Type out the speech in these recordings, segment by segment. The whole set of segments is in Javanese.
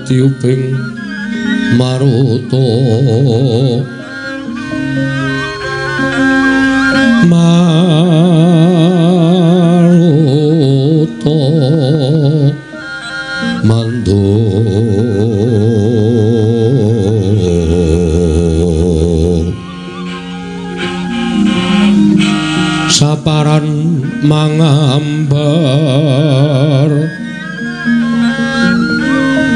tiuping maruta maruta mandu saparan mangambar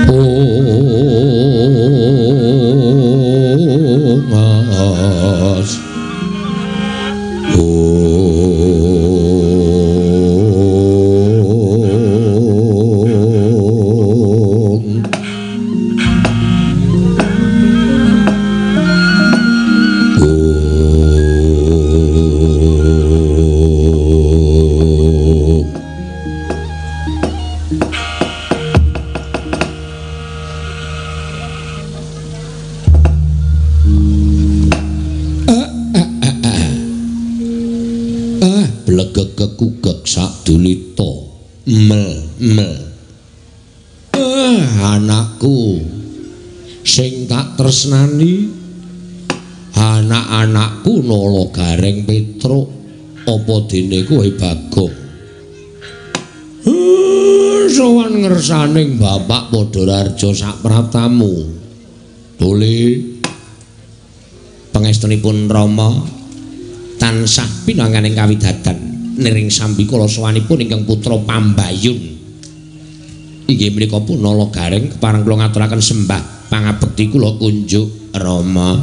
ungas kekugek sadulita mel mel. Anakku sing tak tresnani, anak-anakku Nala Gareng Petruk, apa dene kowe Bagong? Sowan ngersaning Bapak Padhararja sapratamu. Boleh pangestunipun Rama tansah pinanganing kawidadan niring sambikala sowanipun ingkang putra Pambayun. Inggih menika pun Nala Gareng kepareng kula ngaturaken sembah pangabekti kula kunjuk Rama.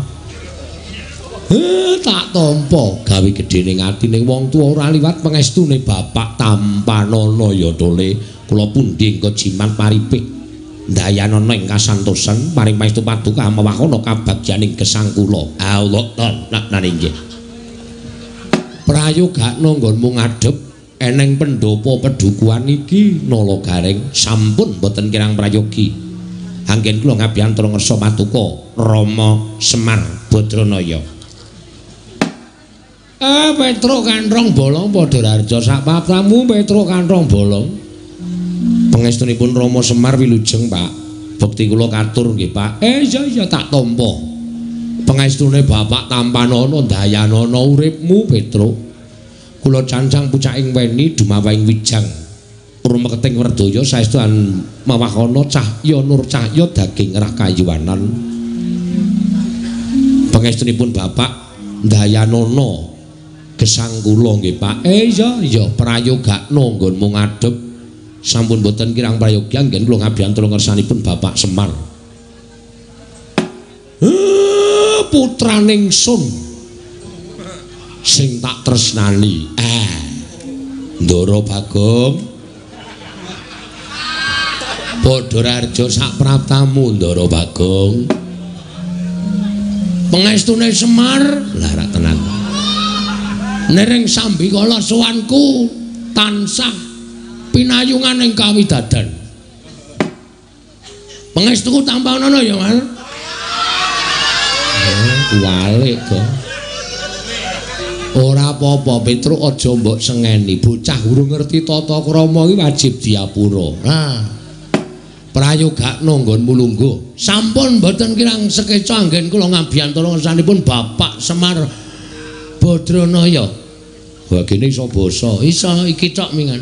Tak tampa gawe gedhening atine wong tuwa ora liwat pangestune Bapak tampanana ya Tole. Kula pundi engko jimat paripih ndayanana ing kasantosan paring pangestu paduka mewakana kabagyaning gesang kula. Allah lan inggih. Prayogakna nggonmu ngadhep eneng pendopo pedukuhan iki Nala Gareng sampun boten kirang prayogi. Anggen kula ngabiyantara ngersa patuko Rama Semar Badranaya. Petruk kanthong bolong Padhararja sapraptamu Petruk kanthong bolong. Pangestunipun Rama Semar wilujeng Pak. Bekti kula katur nggih Pak. Iya iya tak tampa. Pangestune Bapak tampanana ndayanana uripmu Petruk. Kula cancang pucaking weni dumawahing wijang. Rumeketing werdaya saestu mawahana cahya nur cahya daging rakayuwanan. Pangestunipun Bapak ndayanana gesang kula nggih Pak. Iya iya prayogakna nggonmu ngadhep. Sampun boten kirang prayogi anggen kula ngabiyantara ngersanipun Bapak Semar. Putraning sun sing tak tresnani. Ndara Bagong Padhararja sapraptamu Ndara Bagong. Pangestune Semar lah rak tenan. Niring sambikala sowanku tansah pinayungan ing kawidadan. Pangestuku tampanana ya, Mas. Kuwalik to. Ora apa-apa Petruk aja mbok sengeni. Bocah urung ngerti tata krama iki wajib diapura. Nah. Prayogakna nggonmu lungguh. Sampun mboten kirang sekeca anggen kula ngabiyantara ngersanipun Bapak Semar Badranaya. Wah kene iso basa. Iso iki tok mingan.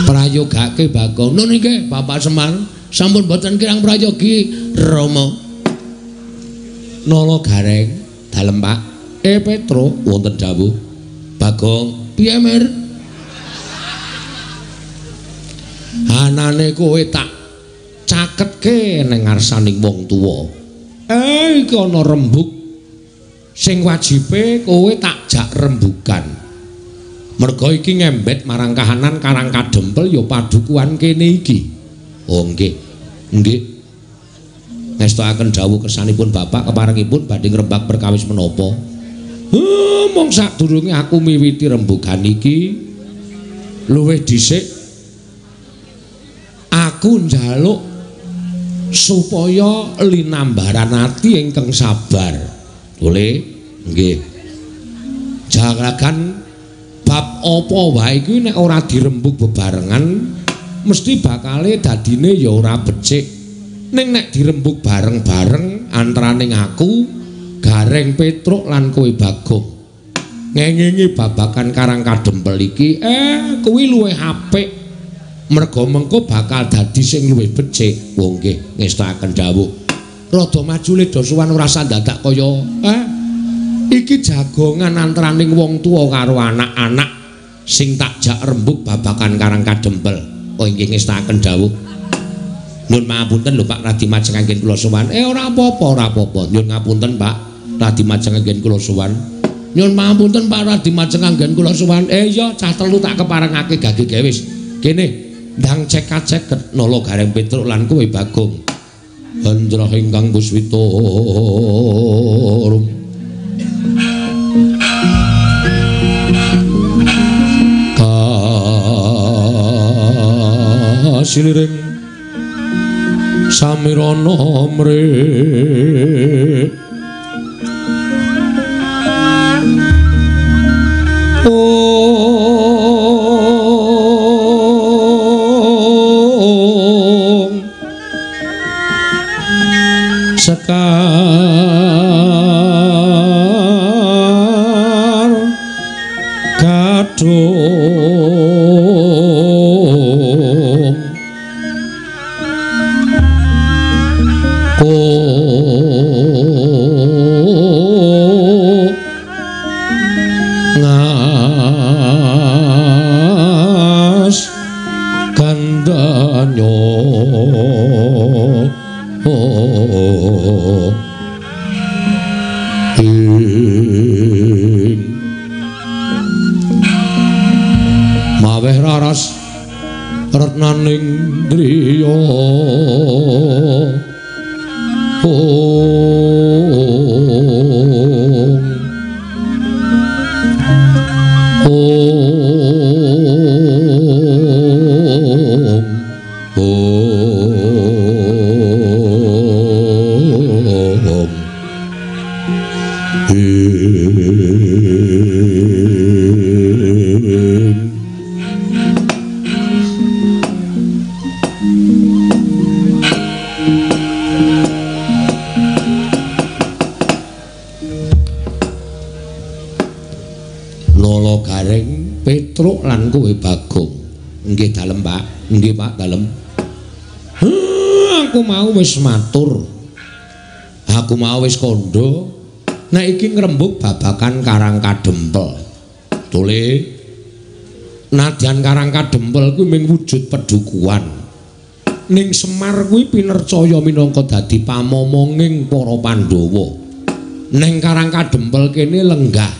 Prayogake Bagong. Nun nggih Bapak Semar. Sampun mboten kirang prayogi Rama. Nala Gareng dalem Pak. Petruk wonten dawuh. Bagong, piye Mir? Anane kowe tak caketke ning ngarsaning wong tuwa. Iki ana rembug sing wajibe kowe tak jak rembugan. Merga iki ngembet marang kahanan karang kadempel ya padukuhan kene iki. Oh nggih. Nggih. Ngestokaken dawuh kersanipun Bapak keparengipun badhe ngrembak perkawis menapa? Mong sadurunge aku miwiti rembugan iki luwih dhisik aku njaluk supaya linambaran ati ingkang sabar. Boleh? Nggih. Jaragan bab apa wae iki nek ora dirembug bebarengan mesti bakale dadine ya ora becik. Ning nek dirembug bareng-bareng antaraning aku, Gareng Petruk lan kowe Bagong, ngengingi babagan Karang Kadempel iki, kuwi luwih apik. Merga mengko bakal dadi sing luwih becik. Wong nggih ngestakaken dawuh. Rada maju le dosuwan ora sandadak kaya iki jagongan antaraning wong tuwa karo anak-anak sing tak jak rembug babagan Karang Kadempel. Oh nggih ngestakaken dawuh. Nyun pangapunten lho Pak Radi Majeng anggen kula sowan. Ora apa-apa, ora apa-apa. Nyun ngapunten Pak Radi Majeng anggen kula sowan. Nyun pangapunten Pak Radi Majeng anggen kula sowan. Iya cah telu tak keparengake gage gawe wis. Kene ndang cek-ceket Nala Gareng Petruk lan kowe Bagong. Hendra ingkang puswita rum. Kasiliring samirana mrih. Ong sekar gadhung ngas gandanyo ing maweh raras retnaning driya. Om Om Om Ing Nala Gareng Petruk lan kowe Bagong. Nggih dalem Pak, nggih Pak dalem. Aku mau wis matur. Aku mau wis kandha nek iki ngrembug babagan Karang Kadempel. Tole nadyan Karang Kadempel kuwi mung wujud pedukuhan. Ning Semar kuwi pinercaya minangka dadi pamomonging para Pandhawa. Ning Karang Kadempel kene lenggah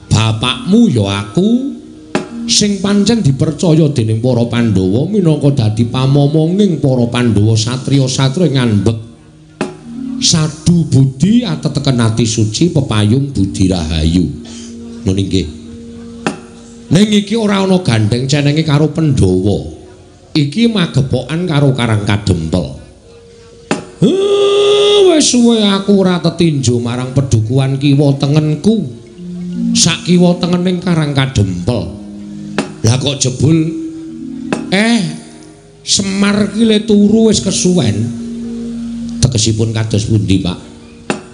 bapakmu ya aku sing pancen dipercaya dening para Pandhawa minangka dadi pamomonging para Pandhawa satriya-satriya nganbek sadu budi ateteken ati suci pepayung budi rahayu. Ngono nggih. Ning iki ora ana gandheng cenenge karo Pandhawa. Iki magepokan karo Karang Kadempel. Wis suwe aku ora tetinju marang pedukuhan kiwa tengenku. Sak kiwa tengening Karang Kadempel. Lah kok jebul Semar ki le turu wis kesuwen. Tegesipun kados pundi, Pak?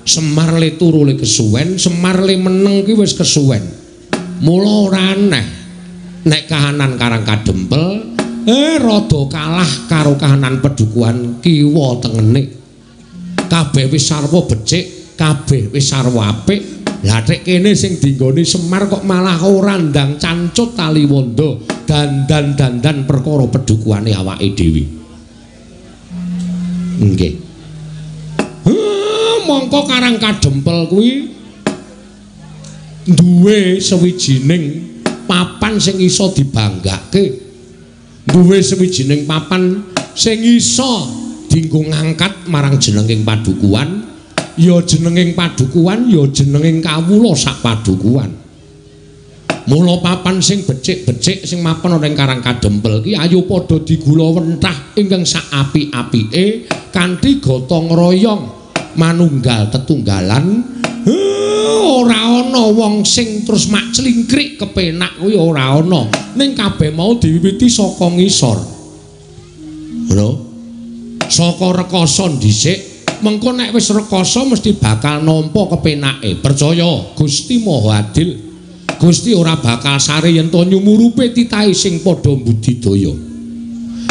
Semar le turu le kesuwen, Semar le meneng ki wis kesuwen. Mula ora aneh nek kahanan Karang Kadempel rada kalah karo kahanan pedukuhan kiwa tengene. Kabeh wis sarwa becik, kabeh wis sarwa apik. Lah tek kene sing dinggoni Semar kok malah ora ndang cancut tali wanda dandan-dandan perkara pedukuhane awake dhewe. Nggih. Mongko Karang Kadempel kuwi duwe sawijining papan sing iso dibanggake. Duwe sawijining papan sing iso dienggo ngangkat marang jenenging padukuhan. Ya jenenging padukuhan, ya jenenging kawula sak padukuhan. Mula papan sing becik-becik sing mapan ana ing Karang Kadempel ki ayo padha digulawentah ingkang sak apik-apike kanthi gotong royong manunggal tetunggalan. Ora ana wong sing terus mak clingkrik kepenak kuwi ora ana. Ning kabeh mau diwiwiti saka ngisor. Ngono. Saka rekoso dhisik, mengko nek wis rekoso mesti bakal nampa kepenake. Percaya, Gusti Maha Adil. Gusti ora bakal sare yen to nyumurupe titahe sing padha budidaya.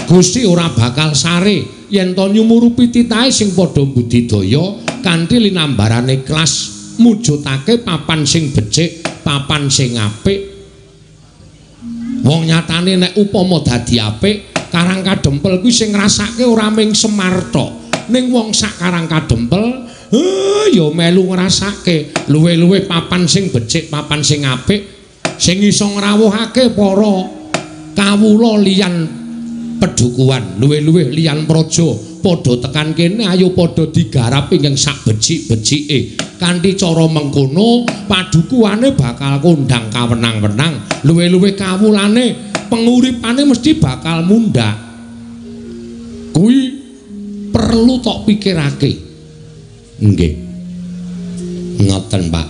Gusti ora bakal sare yen to nyumurupi titahe sing padha budidaya kanthi linambarane ikhlas mujudake papan sing becik, papan sing apik. Wong nyatane nek upama dadi apik, Karang Kadempel kuwi sing ngrasake ora mung Semar tok, ning wong sak Karang Kadempel ya melu ngrasake luwih-luwih papan sing becik, papan sing apik, sing iso ngrawuhake para kawula liyan pedukuhan, luwih-luwih liyan praja padha tekan kene, ayo padha digarap ingkang sak becik-becike. Kanthi cara mengkono padukuhane bakal kondang kawenang-wenang, luwih-luwih kawulane penguripane mesti bakal mundhak. Kuwi perlu tok pikirake. Nggih. Ngoten, Pak.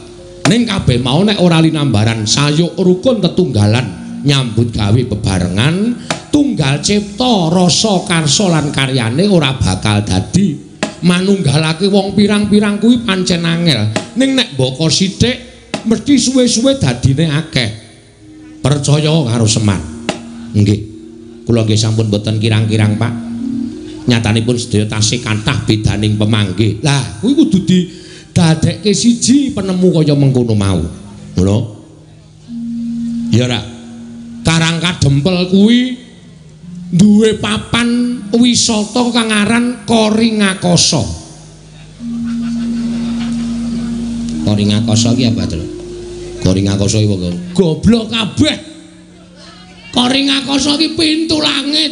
Ning kabeh mau nek ora linambaran sayuk rukun tetunggalan nyambut gawe bebarengan, tunggal cipta rasa karsa lan karyane ora bakal dadi. Manunggalake wong pirang-pirang kuwi pancen angel. Ning nek mbaka sithik mesti suwe-suwe dadine akeh. Percaya karo Semar. Nggih. Kula nggih sampun boten kirang-kirang, Pak. Nyatanipun sedaya tasih kathah bedaning pemanggih. Lah, kuwi kudu didadekke siji penemu kaya mengkono mau. Ngono. Ya ora. Karang Kadempel kuwi duwe papan wisata kang aran Koringakasa. Koringakasa ki apa, Tru? Koringakasa iki apa? Goblok kabeh. Koringakasa ki pintu langit.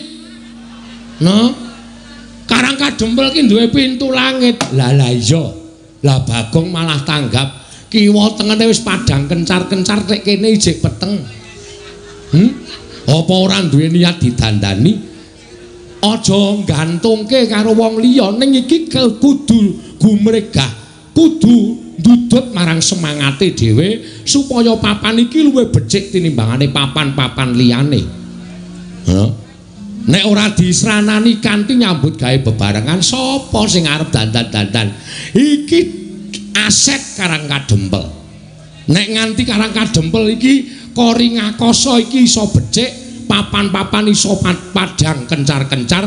No? Karang Kadempel ki duwe pintu langit. Lah lah iya. Lah Bagong malah tanggap. Kiwa tengene wis padhang kencar-kencar nek kene ijik peteng. Apa ora duwe niat didandani? Aja gantungke karo wong liya, ning iki kudu gumregah, kudu ndudut marang semangate dhewe supaya papan iki luwih becik tinimbangane papan-papan liyane. Heeh. Nek ora disranani kanthi nyambut gawe bebarengan, sapa sing arep dandan-dandan? Iki aset Karang Kadempel. Nek nganti Karang Kadempel iki Koringakasa iki iso becik, papan-papan iso padhang kencar-kencar,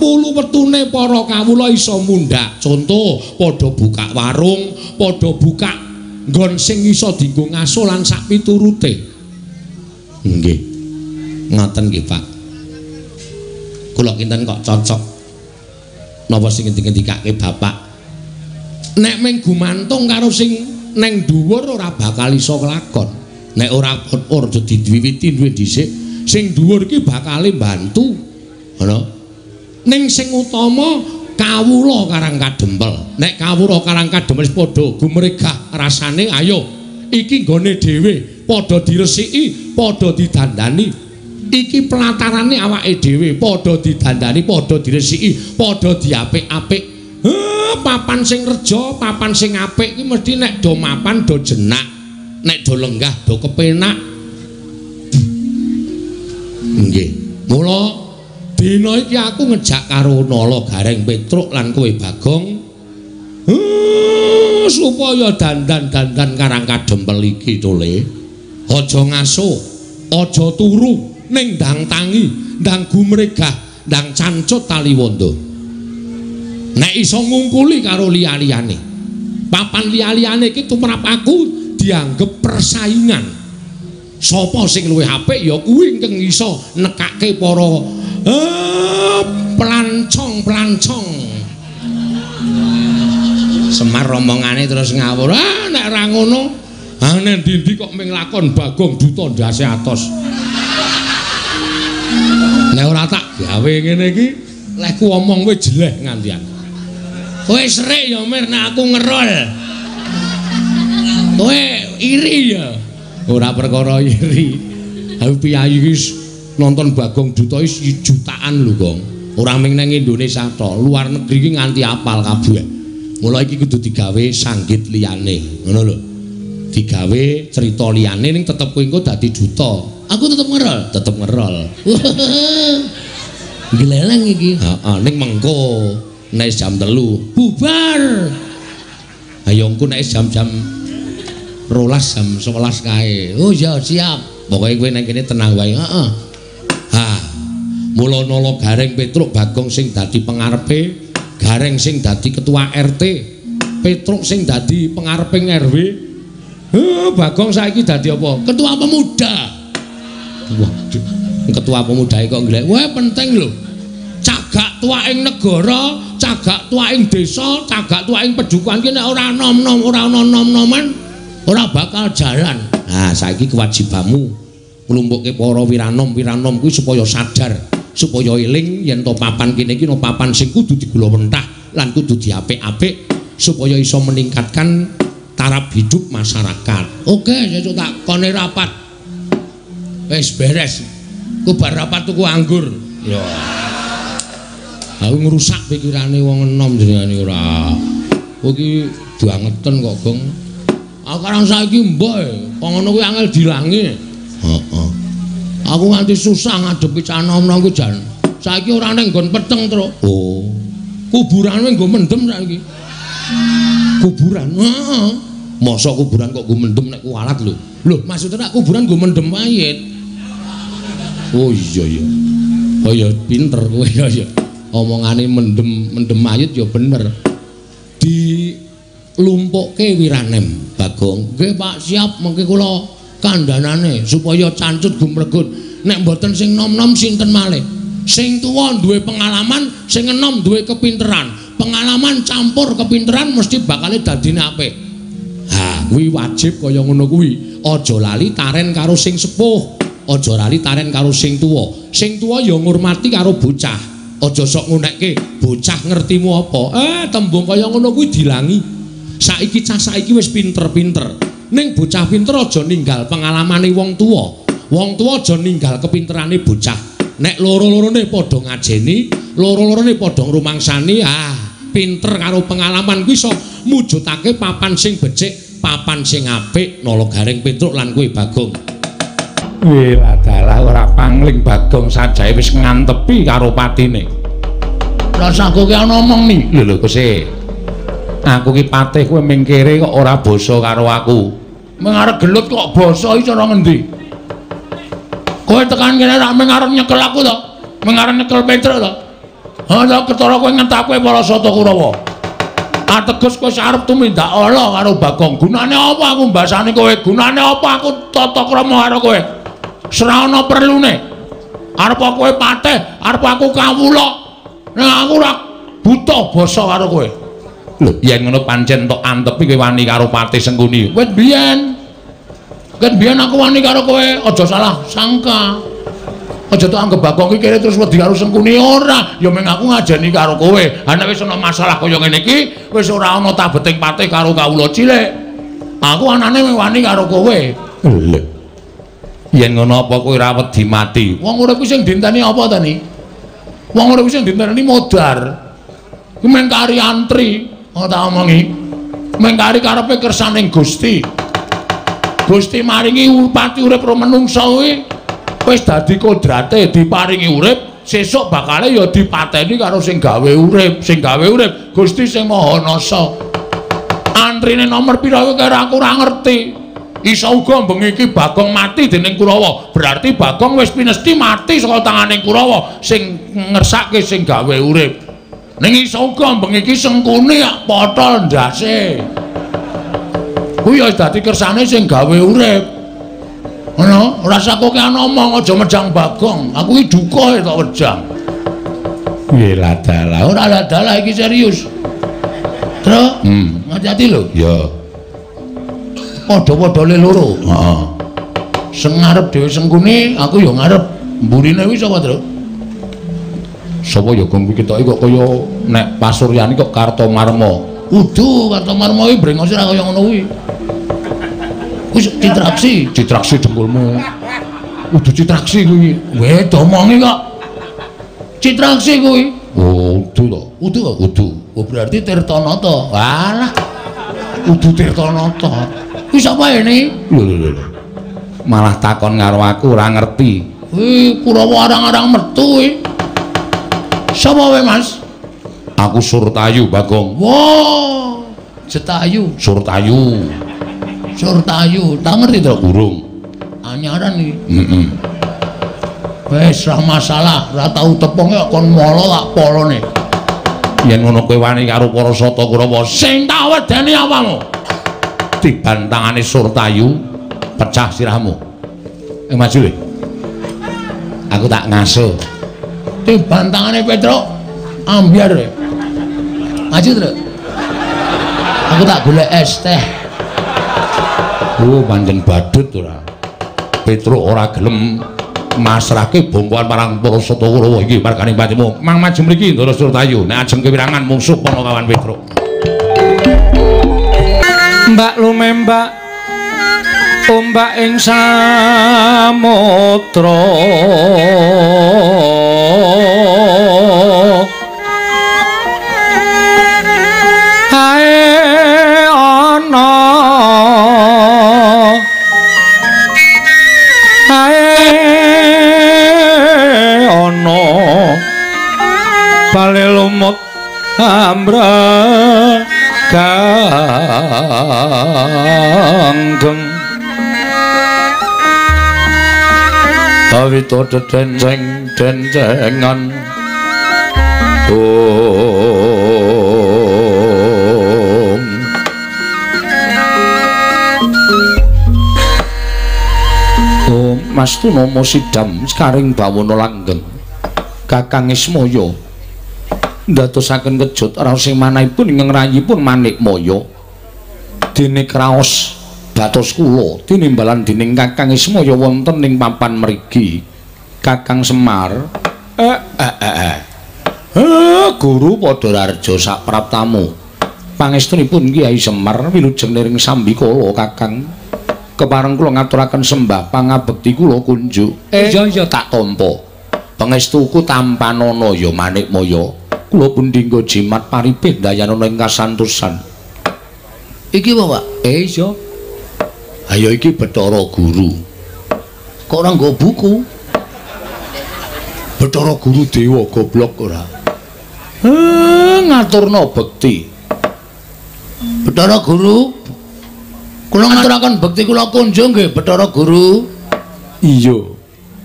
pulu wetune para kawula iso mundhak. Contoh, padha buka warung, padha buka nggon sing iso dienggo ngaso lan sak piturute. Nggih. Ngoten nggih, Pak. Kula kinten kok cocok napa sing ngendikake Bapak. Nek mung gumantung karo sing neng dhuwur ora bakal iso kelakon. Nek ora ora diwiwiti duwe dhisik, sing dhuwur iki bakale mbantu. Ngono. Ning sing utama kawula Karang Kadempel. Nek kawula Karang Kadempel wis padha gumregah rasane, ayo iki nggone dhewe, padha diresiki, padha didandani. Iki pelatarane awake dhewe, padha didandani, padha diresiki, padha diapik-apik. Papan sing reja, papan sing apik iki mesti nek do mapan do jenak, nek do lenggah do kepenak. Nggih. Mula dina iki aku ngejak karo Nala Gareng Petruk lan kowe Bagong supaya dandan-dandan Karang Kadempel iki tole. Aja ngaso, aja turu, ning ndang tangi, ndang gumregah, ndang cancut taliwondo. Nek iso ngungkuli karo liya-liyane. Papan liya-liyane iki tumrap aku dianggep persaingan. Sapa sing luwih apik ya kuwi ingkang iso nekake para pelancong-pelancong. Semar omongane terus ngawur. Ah nek ra ngono, ah nek ndi-ndi kok ming lakon Bagong Duta ndase atos. Nek ora tak gawe ngene iki, lehku omong kowe jeleh ngantian. Kowe serik ya Mir nek aku ngerol. Kowe iri ya. Ora perkara iri. Aku piyayi iki nonton Bagong Duta iki jutaan lho, Gong. Ora mung nang Indonesia tok, luar negeri iki nganti apal kabeh. Mula iki kudu digawe sanggit liyane, ngono lho. Digawe cerita liyane ning tetep kowe engko dadi duta. Aku tetep ngerol, tetep ngerol. Gleleng iki. Heeh, ning mengko nek jam 3 bubar. Ayo engko nek jam-jam 12 jam 11 kae. Oh ya siap. Pokoke kowe nang kene tenang wae. Heeh. Ha. Mula Nala Gareng Petruk Bagong sing dadi pengarepe, Gareng sing dadi ketua RT, Petruk sing dadi pengareping RW. Heh, Bagong saiki dadi apa? Ketua pemuda. Waduh, ketua pemuda kok nglek. Wah, penting lho. Cagak tuwaking negara, cagak tuwaking desa, cagak tuwaking pedukuhan ki nek ora nom-nom, ora ana nom-noman, ora bakal jalan. Nah, saiki kewajibanmu nglumpukke para wiranom-wiranom kuwi supaya sadar, supaya eling yen to papan kene iki no papan sing kudu digulawentah lan kudu diapik-apik supaya iso meningkatkan taraf hidup masyarakat. Oke, sesuk tak kone rapat. Wis beres. Ku bar rapat tuku anggur. Ya. Aku ngrusak pikirane wong enom jenengane ora. Kowe iki bangeten kok, Gong. Aku karang saiki mbok kok ngono kuwi angel dilangi. Heeh. Aku nganti susah ngadepi cah nom-nom ku jan. Saiki ora ning nggon peteng, Truk. Oh. Kuburan kuwi nggo mendem saiki. Kuburan. Heeh. Mosok kuburan kok nggo mendem nek kualat lho. Lho, maksudnya nek kuburan nggo mendem mayit. Oh iya ya. Oh ya pinter kowe ya ya. Omongane mendem mendem mayit ya bener. Dilumpukke wiranem Bagong. Nggih Pak, siap mengke kula kandhanane supaya cancut gumregut. Nek mboten sing nom-nom sinten malih? Sing tuwa duwe pengalaman, sing enom duwe kepinteran. Pengalaman campur kepinteran mesti bakale dadine apik. Ha, kuwi wajib kaya ngono kuwi. Aja lali taren karo sing sepuh, aja lali taren karo sing tuwa. Sing tuwa ya ngurmati karo bocah. Aja sok ngunekke bocah ngertimu apa. Tembung kaya ngono kuwi dilangi. Saiki cah saiki wis pinter-pinter. Ning bocah pinter aja ninggal pengalamane wong tuwa. Wong tuwa aja ninggal kepinterane bocah. Nek loro-lorone padha ngajeni, loro-lorone padha ngrumangsani, ah, pinter karo pengalaman kuwi iso mujudake papan sing becik, papan sing apik. Nala Gareng Petruk lan kowe Bagong. Wih, adalah ora pangling Bagong sajae wis ngantepi karo patine. Lah aku ki ana omong ni. Lho lho Gusti. Aku ki patih kowe mingkire kok ora basa karo aku. Ming arep gelut kok basa iki cara ngendi? Kowe tekan kene rak ming arep nyekel aku to? Ming arep nyekel Petruk to? Ha ta ketara kowe ngentake para Sata Kurawa. Ateges kowe arep tumindak ala karo Bagong. Gunane apa aku mbasani kowe? Gunane apa aku tata krama karo kowe? Ora ana perlune. Arep kowe patih, arep aku kawula. Nek aku ora buta basa karo kowe. Lho, yen ngono pancen tok antepi kowe wani karo Patih Sengkuni. Wit biyen. Ket biyen aku wani karo kowe, aja salah sangka. Aja tok anggep Bagong iki kere terus wedi karo Sengkuni ora. Ya mung aku ngajeni karo kowe. Ha nek wis ana masalah kaya ngene iki, wis ora ana tabeting patih karo kawula cilik. Aku anane wani karo kowe. Lho. Yen ngono apa kowe ora wedi mati? Wong urip kuwi sing dinteni apa ta ni? Wong urip kuwi sing dinteni modar. Kuwi mung kari antri, ngono tak omongi. Mung kari karepe kersaning Gusti. Gusti maringi pati urip ro menungsa kuwi wis dadi kodrate diparingi urip, sesuk bakale ya dipateni karo sing gawe urip, sing gawe urip Gusti sing Maha Nasa. Antrine nomor pira kuwi karo aku ora ngerti. Iso uga bengi iki Bagong mati dening Kurawa, berarti Bagong wis pinesti mati saka tangane Kurawa sing ngersake sing gawe urip. Ning iso uga bengi iki Sengkuni potol ndase. Kuwi ya dadi kersane sing gawe urip. Ngono, ora usah kowe ana omong aja mejang Bagong. Aku iki duka tok wejang. Piye ladalah? Ora ladalah iki serius. Truk, hati-hati lho. Ya. Padha-padha le loro. Heeh. Sing ngarep dhewe Sengkuni, aku ya ngarep. Mburine kuwi sapa, Truk? Sapa ya Gong kuwi ketoke kok kaya nek pasuryane kok Kartomarma. Udu Kartomarma kuwi brengose ora kaya ngono kuwi. Kuwi Citraksi, Citraksi dengkulmu. Udu Citraksi kuwi. Weh, domongi kok. Citraksi kuwi. Oh, udu to. Udu kok? Udu. Oh, berarti Tirtanata. Walah. Udu Tirtanata. Kuwi sapa ini? Lho lho lho. Malah takon karo aku ora ngerti. Kuwi Kurawa arang-arang metu kuwi. Sapa kowe, Mas? Aku Surtayu, Bagong. Wah, Jetayu. Surtayu. Surtayu, tak ngerti to? Burung. Anyaran iki. Heeh. Wis ra masalah, ra tau tepung kok kon molo tak polone. Yen ngono kowe wani karo para Sata Kurawa, sing tak wedeni awakmu. Tiban tangane Surtayu pecah sirahmu. Maju le. Aku tak ngaso. Tiban tangane Petruk ambyar. Maju, Truk. Aku tak golek es teh. Oh, pancen badut ora. Petruk ora gelem masrahke bongkoan marang para Sata Kurawa iki marganing patimu. Mang maju mriki Ndara Surtayu, nek ajeng kewirangan mungsuh Panakawan Petruk. Mbak lumembak ombak ing samudra. Ae ana ae ana bale lumut amra ganggeng awito dedenceng dencengan. Om Om Mas Tunomo sidam sekaring bawana langgeng Kakang Ismaya ndadosaken kejut raos sing manahipun ingkang rayipun Manikmaya dene kraos batos kula tinimbalan dening Kakang Ismaya wonten ing papan mriki. Kakang Semar guru padha raharja sapraptamu pangestunipun Kyai Semar wilujeng niring sambikala Kakang. Kepareng kula ngaturaken sembah pangabekti kula kunjuk. Iya iya tak tampa pangestuku tampanana ya Manikmaya. Kula pundi nggo jimat paripih dayanana ing kasantosan. Iki apa, Pak? Iya. Ayo iki Bathara Guru. Kok ora nggo buku? Bathara Guru dewa goblok ora. Ngaturna bekti. Bathara Guru, kula ngaturaken bekti kula kunjung nggih Bathara Guru. Iya.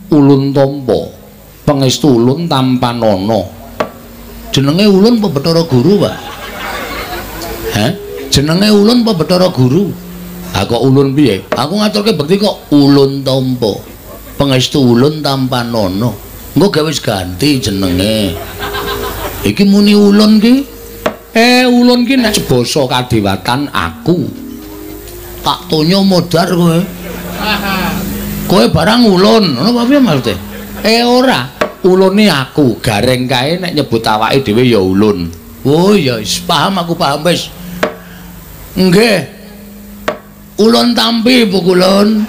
Ulun tampa. Pangestu ulun tampanana. Jenenge ulun apa Bathara Guru, Pak? Hah? Jenenge ulun apa Bathara Guru? Ha kok ulun piye? Aku ngaturke bekti kok ulun tampa. Pangestu ulun tampanana. Engko gawe wis ganti jenenge. Iki muni ulun ki? Ulun ki nek basa kadewatan aku. Tak tonyo modar kowe. Kowe barang ulun, ngono apa piye maksude? Ora. Ulune aku, gareng kae nek nyebut awake dhewe ya ulun. Oh ya wis paham aku, paham wis. Nggih. Ulun tampi pukulun.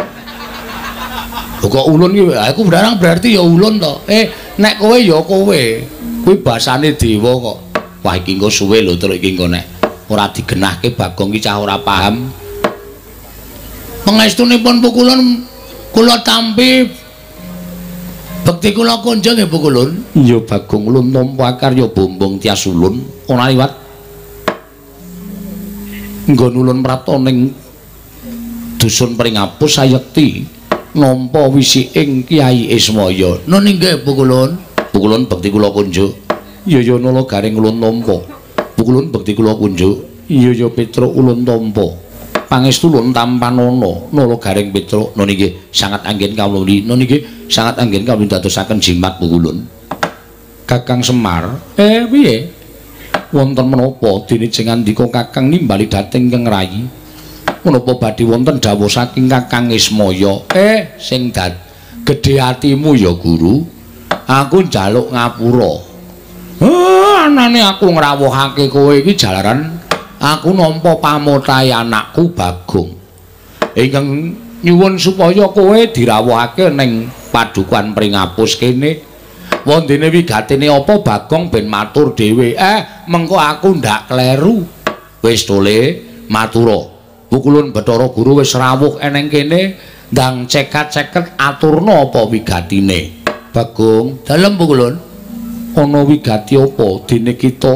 Kok ulun ki aku barang berarti ya ulun to. Nek kowe ya kowe. Kuwi basane dewa kok. Wah iki engko suwe lho terus iki engko nek ora digenahke Bagong ki cah ora paham. Pangestunipun pukulun kula tampi bekti kula kunjung nggih pukulun. Iya Bagong ulun nampa karya bombong tias ulun ora liwat. Nggon ulun prapta ning dusun Pringapus sayekti nampa wisiking Kyai Ismaya. Nun inggih pukulun. Pukulun bekti kula kunjuk. Iya ya nala garing ulun nampa. Pukulun bekti kula kunjuk. Iya ya Petruk ulun tampa. Pangestu ulun tampanana nala garing Petruk. Nun inggih sangat anggen kawula. Nun inggih sangat anggen kawula dadosaken jimat pukulun. Kakang Semar, piye? Wonten menapa dene jeng andika Kakang nimbali dhateng ingkang rayi? Menapa badhe wonten dawuh saking Kakang Ismaya? Sing gedhe atimu ya Guru. Aku njaluk ngapura. Anane aku ngrawuhake kowe iki jalaran aku nampa pamotahe anakku Bagong. Ingkang nyuwun supaya kowe dirawuhake ning padukuhan Pringapus kene. Wondene wigatene apa Bagong ben matur dhewe. Mengko aku ndak kleru. Wis tole matura. Pukulun Bathara Guru wis rawuh eneng kene ndang cekat-ceket aturna apa wigatine. Bagong, dalem pukulun. Ana wigati apa dene kita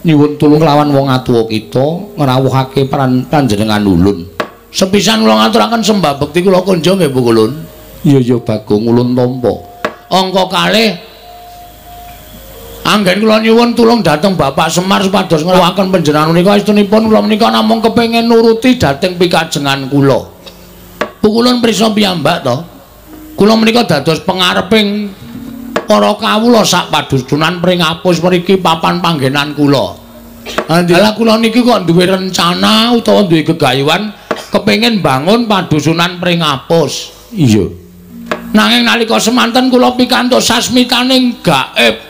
nyuwun tulung lawan wong atuwa kita ngrawuhake panjenengan ulun. Sepisan kula ngaturaken sembah bekti kula kunjung nggih Pukulun. Iya ya Bagong, ulun tampa. Angka kalih anggen kula nyuwun tulung dhateng Bapak Semar supados ngrawuhaken panjenengan menika estunipun kula menika namung kepengin nuruti dhateng pikajengan kula. Pukulun prisa piyambak to? Kula menika dados pengareping para kawula sak padusunan Pringapus mriki papan panggenan kula. Lah kula niki kok duwe rencana utawa duwe gegayuhan kepengin bangun padusunan Pringapus. Iya. Nanging nalika semanten kula pikantuk sasmitaning gaib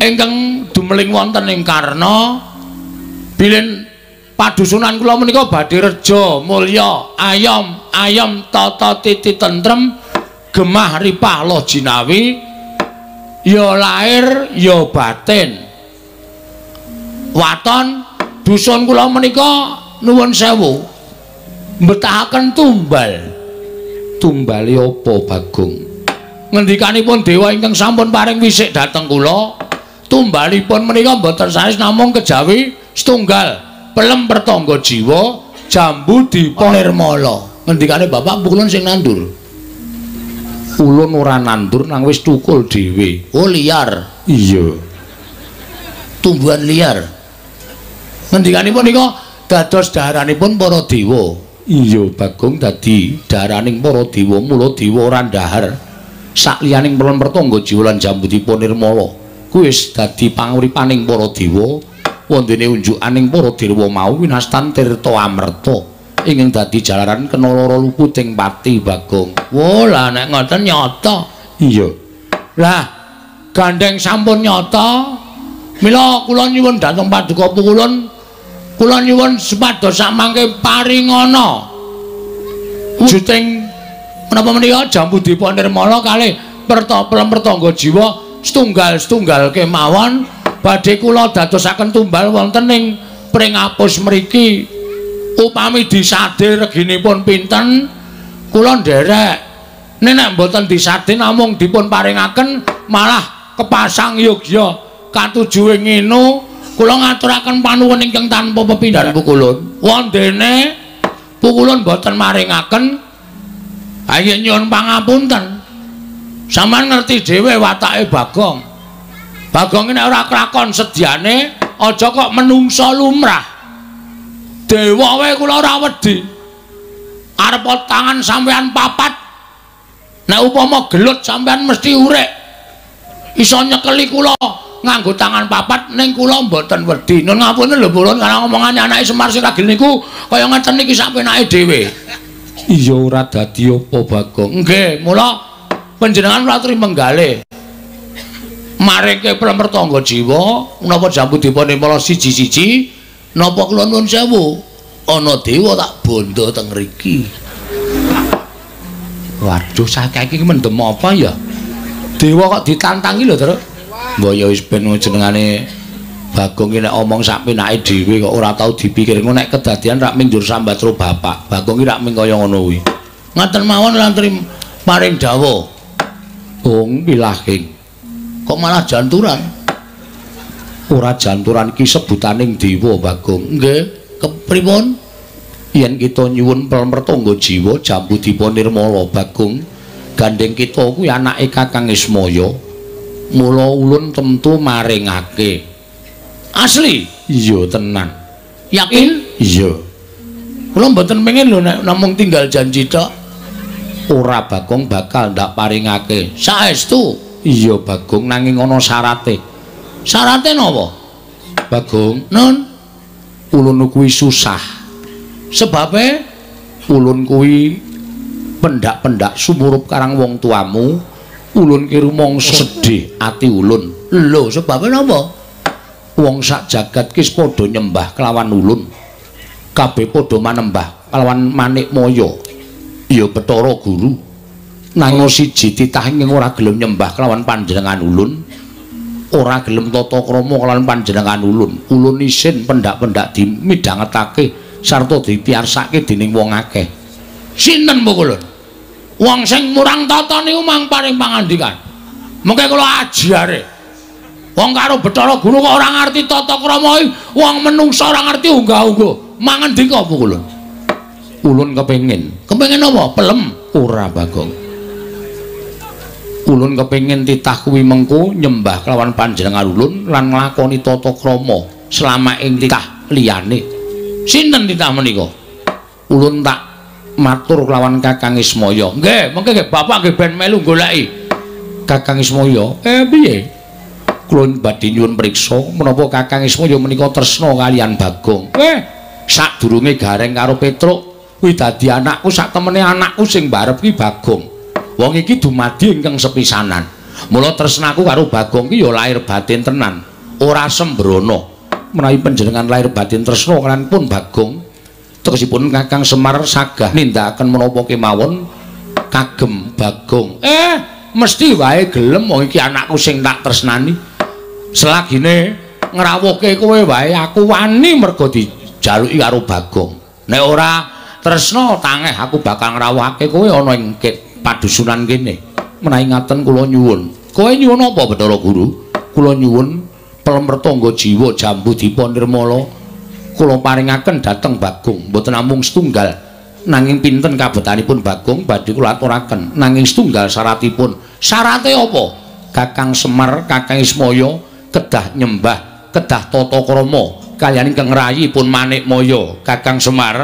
ingkang dumeling wonten ing Karna bilih padusunan kula menika badhe reja mulya ayom ayom tata titi tentrem gemah ripah loh jinawi ya lahir ya batin. Waton dusun kula menika nuwun sewu mbetahaken tumbal. Tumbale apa Bagong? Ngendikanipun dewa ingkang sampun paring wisik dhateng kula, tumbalipun menika mboten sanes namung kejawi setunggal pelem pertangga jiwa jambu dipa nirmala. Ngendikane bapak pukulun sing nandur. Ulun ora nandur nang wis tukul dhewe. Oh liar. Iya. Tumbuhan liar. Ngendikanipun nika dados daharanipun para dewa. Iya Bagong, dadi daharaning para dewa, mula dewa ora ndahar sakliyaning pelem pertangga jiwa lan jambu dipa nirmala. Kuwi wis dadi panguripaning para dewa. Wondene unjukaning para dewa mau winastan tirta amerta ingkang dadi jalaran kena lara luputing pati Bagong. Wah, lah nek ngoten nyata. Iya. Lah gandeng sampun nyata, mila kula nyuwun dhateng paduka Pukulun, kula nyuwun supados samangke paringana wujuting menapa menika jambu dipa nirmala kalih pelem pertangga jiwa setunggal-setunggal kemawon badhe kula dadosaken tumbal wonten ing Pringapus mriki. Upami disade reginipun pinten kula nderek. Nek mboten disade namung dipun paringaken malah kepasang yogya katujuwe nginu. Kula ngaturaken panuwun ingkang tanpa pepindhan Pukulun. Wondene Pukulun mboten maringaken, ayo nyuwun pangapunten. Sampeyan ngerti dhewe watake Bagong. Bagong nek ora klakon sedyane aja kok menungsa lumrah. Dewa wae kula ora wedi. Arep tangan sampean papat. Nek upama gelut sampean mesti urek. Iso nyekeli kula nganggo tangan papat ning kula mboten wedi. Nun ngapunten lho Pulun, karena omongane anake Semar sing ragil niku kaya ngeten niki sak penake dhewe. Iya ora dadi apa Bagong. Nggih, mula panjenengan ora trima menggalih. Mareke pelem pertangga jiwa menapa jambu dipa nirmala siji-siji napa kula nuwun sewu ana dewa tak bondo teng mriki. Waduh, saiki iki mendem apa ya? Dewa kok ditantangi lho, Truk. Mbok ya wis ben jenengane Bagong iki nek omong sak penake dhewe kok ora tau dipikir. Engko nek kedadian rak minjur sambat karo bapak. Bagong iki rak ming kaya ngono kuwi. Ngaten mawon lan paring dawuh. Ung pilahing. Kok malah janturan? Ora janturan iki sebutaning dewa Bagong. Nggih, kepripun? Yen kita nyuwun pelem pertangga jiwa jambu dipa nirmala Bagong, gandeng kita kuwi anake Kakang Ismaya. Mula ulun tentu maringake. Asli? Iya tenan. Yakin? Iya. Kula mboten pengen lho nek namung tinggal janji tok. Ora Bagong bakal ndak paringake. Saestu? Iya Bagong, nanging ana syarate. Syarate napa? Bagong, nun ulun kuwi susah. Sebabe ulun kuwi pendak-pendak sumurup karang wong tuamu. Ulun ki rumangsa sedih ati ulun. Lho, sebabe napa? Wong sak jagat ki padha nyembah kelawan ulun. Kabeh padha manembah kelawan manik maya. Ya Bathara Guru. Nanging siji titah ing ora gelem nyembah kelawan panjenengan ulun. Ora gelem tata krama kelawan panjenengan ulun. Ulun isin pendak-pendak dimidhangetake sarta dipiyarsake dening wong akeh. Sinten Pukulun? Wong sing murang tata niku mang paring pangandikan. Mengke kula ajare. Wong karo Bathara Guru kok ora ngerti tata krama iki, wong menungsa ora ngerti unggah-ungguh. Mangan dika apa kula? Ulun kepengin. Kepengin apa? Pelem ora, Bagong. Ulun kepengin titah kuwi mengko nyembah kelawan panjenengan ulun lan nglakoni tata krama selama ing titah liyane. Sinten titah menika? Ulun tak matur kelawan Kakang Ismaya. Nggih, mengke nggih bapak nggih ben melu goleki Kakang Ismaya. Piye? Kula badhe nyuwun priksa menapa Kakang Ismaya menika tresna kaliyan Bagong. Sadurunge Gareng karo Petruk kuwi dadi anakku, sak temene anakku sing mbarep kuwi Bagong. Wong iki dumadi ingkang sepisanan. Mula tresnaku karo Bagong ki ya lahir batin tenan, ora sembrono. Menawi panjenengan lahir batin tresna kaliyan pun Bagong, tegesipun Kakang Semar sagah nindakaken menapa kemawon kagem Bagong. Mesti wae gelem wong iki anakku sing tak tresnani. Selagine ngrawuhke kowe wae aku wani mergo dijaluki karo Bagong. Nek ora tresna tangeh aku bakal ngrawuhake kowe ana ing padusunan kene. Menawi ngaten kula nyuwun. Kowe nyuwun apa Bathara Guru? Kula nyuwun pelem pertangga jiwa jambu dipa nirmala kula paringaken dhateng Bagong. Mboten namung setunggal, nanging pinten kabetanipun Bagong badhe kula aturaken. Nanging setunggal syaratipun. Syarate apa? Kakang Semar, Kakang Ismaya kedah nyembah, kedah tata krama kaliyan ingkang rayipun Manikmaya. Kakang Semar.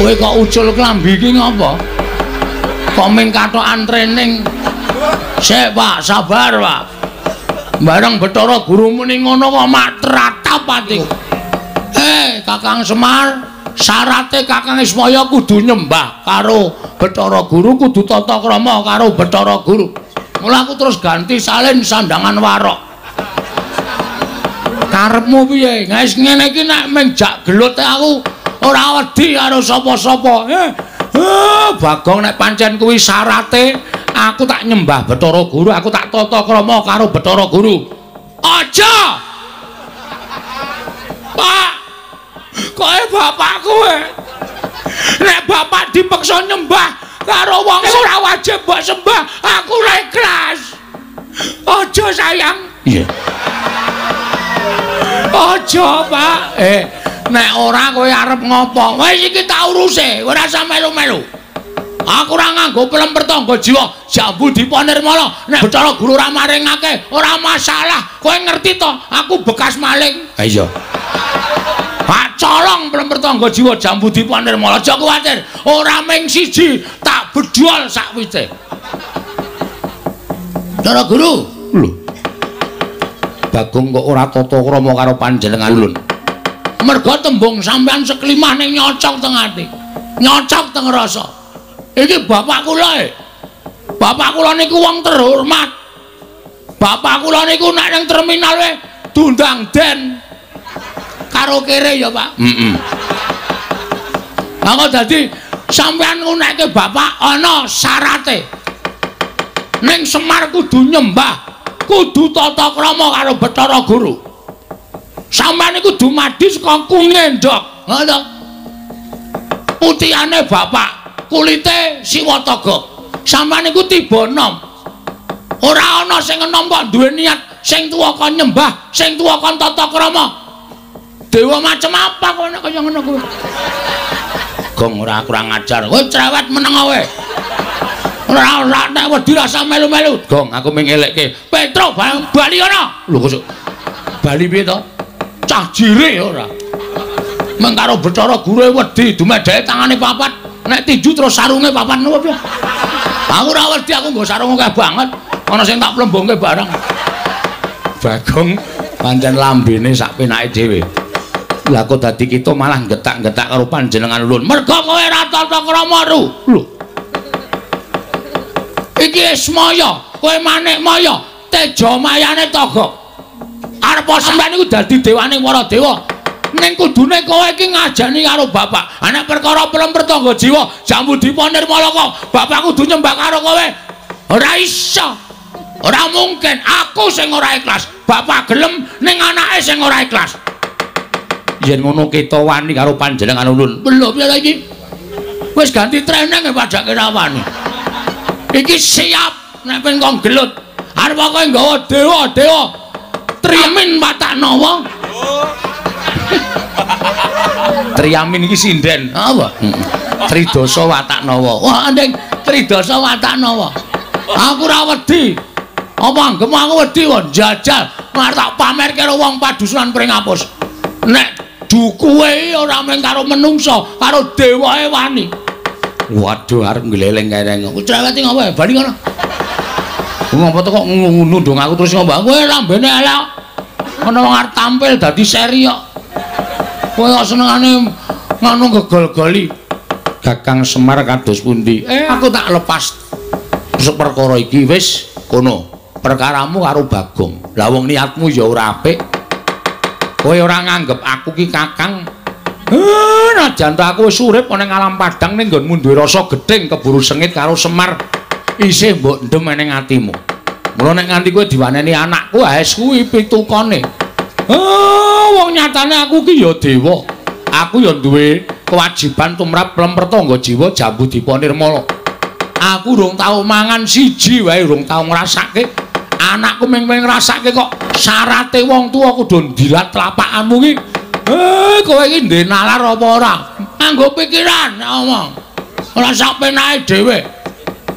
Kowe kok ucul klambi iki ngopo? Kok ming kathokan training? Sik, Pak, sabar, Pak. Bareng Bathara Guru muni ngono kok matratap atiku. Kakang Semar, syarate Kakang Ismaya kudu nyembah karo Bathara Guru, kudu tata krama karo Bathara Guru. Mula aku terus ganti salin sandangan warok. Karepmu piye? Wis ngene iki nek ming jak gelut aku ora wedi karo sapa-sapa. Bagong nek pancen kuwi syarate aku tak nyembah Bathara Guru, aku tak tata krama karo Bathara Guru. Aja. Pak, kowe bapakku e. Nek bapak dipeksa nyembah karo wong ora wajib mbok sembah, aku ora ikhlas. Aja sayang. Iya. Aja, Pak. Nek ora kowe arep ngopo? Wis iki tak uruse, ora usah melu-melu. Aku ora nganggo pelem pertangga jiwa, jambu dipa nirmala. Nek Bathara Guru ora maringake, ora masalah. Kowe ngerti to, aku bekas maling. Ha iya. Pak colong pelem pertangga jiwa jambu dipa nirmala. Aja kuwatir, ora ming siji, tak bedol sakwite. Bathara Guru. Lho. Bagong kok ora tata krama karo panjenengan ulun. Merga tembung sampean seklimah ning nyocok teng ati. Nyocok teng rasa. Iki bapak kula e. Bapak kula niku wong terhormat. Bapak kula niku nek ning terminal e diundang den. Karo kere ya, Pak. Heeh. Lah kok dadi sampean ngunekke bapak ana syarate. Ning Semar kudu nyembah, kudu tata krama karo Bathara Guru. Sampeyan iku dumadi saka kungendhok, ngono. Putihane bapak, kulite siwataga. Sampeyan iku tiba enom. Ora ana sing enom kok duwe niat sing tuwa kon nyembah, sing tuwa kon tata krama. Dewa macem apa kok nek kaya ngono kuwi. Gong ora kurang ajar. Kowe cerewet meneng kowe. Ora ora nek wedi rasa melu-melu. Gong aku ming elekke. Petruk bali ana. Lho kok bali piye to? Cah jire ora. Meng karo Bathara Guru wedi dumedheke tangane papat. Nek tinju terus sarunge papat ngono piye? Aku ora wedi, aku nggo sarung akeh banget. Ana sing tak plembongke barang. Bagong pancen lambene sak penake dhewe. Lah kok dadi kita malah getak-getak karo panjenengan ulun. Mergo kowe ora tata krama ru. Lho. Iki Ismaya, kowe Manikmaya, teja mayane Togok. Arep sampeyan iku dadi dewane para dewa. Ning kudune kowe iki ngajani karo bapak. Ana perkara pelem tangga jiwa, Jambudipa Nirmalaka, bapak kudu nyembah karo kowe. Ora iso. Ora mungkin, aku sing ora ikhlas. Bapak gelem ning anake sing ora ikhlas. Yen ngono kita wani karo panjenengan ulun. Lho piye ta iki? Wis ganti treneng padake ra wani. Iki siap nek pengen kong gelut. Arep kowe nggawa dewa-dewa Triamin watak nawa. Triamin iki sinden. Apa? Tridasa watak nawa. Wah, andeng Tridasa watak nawa. Aku ora wedi. Apa anggemu aku wedi kok njajal arep tak pamer karo wong padusunan Pringapus. Nek dukuwe ora mung karo menungsa, karo dewae wani. Waduh, arep ngleleng kereng. Aku cerewet ngopo bali ngono. Ngopo to kok nundung aku terus ngopo? Kowe lambene elek. Ana wong arep tampil dadi seri kok. Kowe kok senengane ngono gegol-goli. Kakang Semar kados pundi? Aku tak lepas perkara iki wis kono. Perkaramu karo Bagong. Lah wong niatmu ya ora apik. Kowe ora nganggep aku ki kakang. Najan ta aku wis urip ana ing alam padang ning nggonmu duwe rasa gething keburu sengit karo Semar. Isih mbok ndem ning atimu. Mula nek nganti kowe diwaneni anakku, wis kuwi pitukane. Wong nyatane aku ki ya dewa. Aku ya duwe kewajiban tumrap lemper tangga jiwa Jambudipa Nirmala. Aku urung tau mangan siji wae urung tau ngrasake. Anakku mung ngrasake kok syarate wong tuwa kudu ndilat tlapakanmu ki. Kowe iki ndek nalar apa ora? Nganggo pikiran ngomong. Ora sak penake dhewe.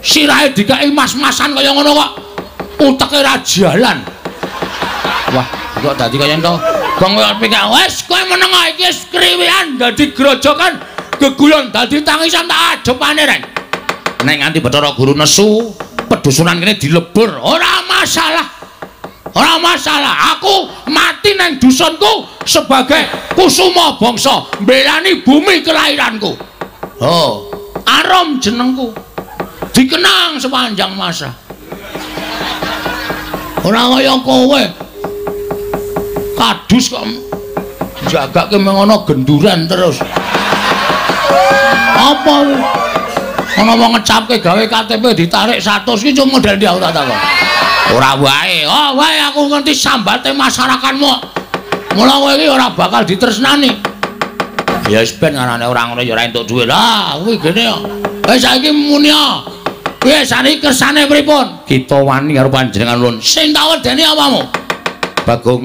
Sirahe dikeki mas-masan kaya ngono kok uteke ra jalan. Wah, kok dadi kaya ento. Gong kowe pikir wis kowe meneng iki wis kriwian dadi grojokan geguyon dadi tangisan tak adepane reng. Nek nganti Bathara Guru nesu, pedusunan kene dilebur, ora masalah. Ora masalah, aku mati nang dusunku sebagai kusuma bangsa, mbelani bumi kelahiranku. Oh, arum jenengku. Dikenang sepanjang masa. Ora kaya kowe. Kadus kok jagake mengono genduran terus. Apa? Ana wong ngecapke gawe KTP ditarik 100 ki cuma model ndi aku tak takon. Ora wae. Oh, wae aku ngerti sambate masyarakatmu. Mula kowe iki ora bakal ditresnani. Ya wis ben ngarane ora ngono ya ora entuk dhuwit. Lah, kuwi gene kok. Wis saiki muni ya. Piye saniki kersane pripun? Kita wani karo panjenengan ulun. Sing tak wedeni apamu? Bagong,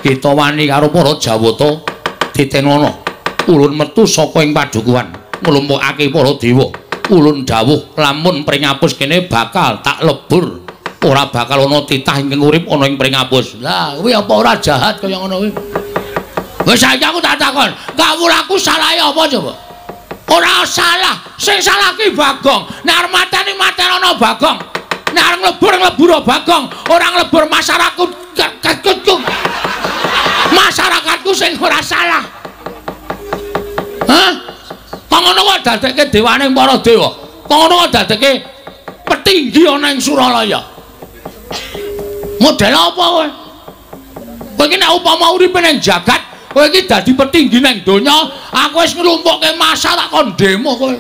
kita wani karo para Jawata titenono. Ulun metu saka ing padukuhan, nglumpukake para dewa. Ulun dawuh lamun Pringapus kene bakal tak lebur. Ora bakal ana titah ingkang urip ana ing Pringapus. Lah, kuwi apa ora jahat kaya ngono kuwi? Wis saiki aku tak takon, kawulaku salahe apa coba? Ora salah, sing salah ki Bagong. Nek arep mateni matenono Bagong. Nek arep nglebur nglebur Bagong, ora nglebur masyarakatku. Masyarakatku sing ora salah. Hah? Kok ngono kok dadekke dewane para dewa? Kok ngono kok dadekke petinggi ana ing Suralaya? Model apa kowe? Kowe iki nek upama uripe ning jagat, kowe iki dadi petinggi ning donya, aku wis nglumpukke massa tak kon demo kowe.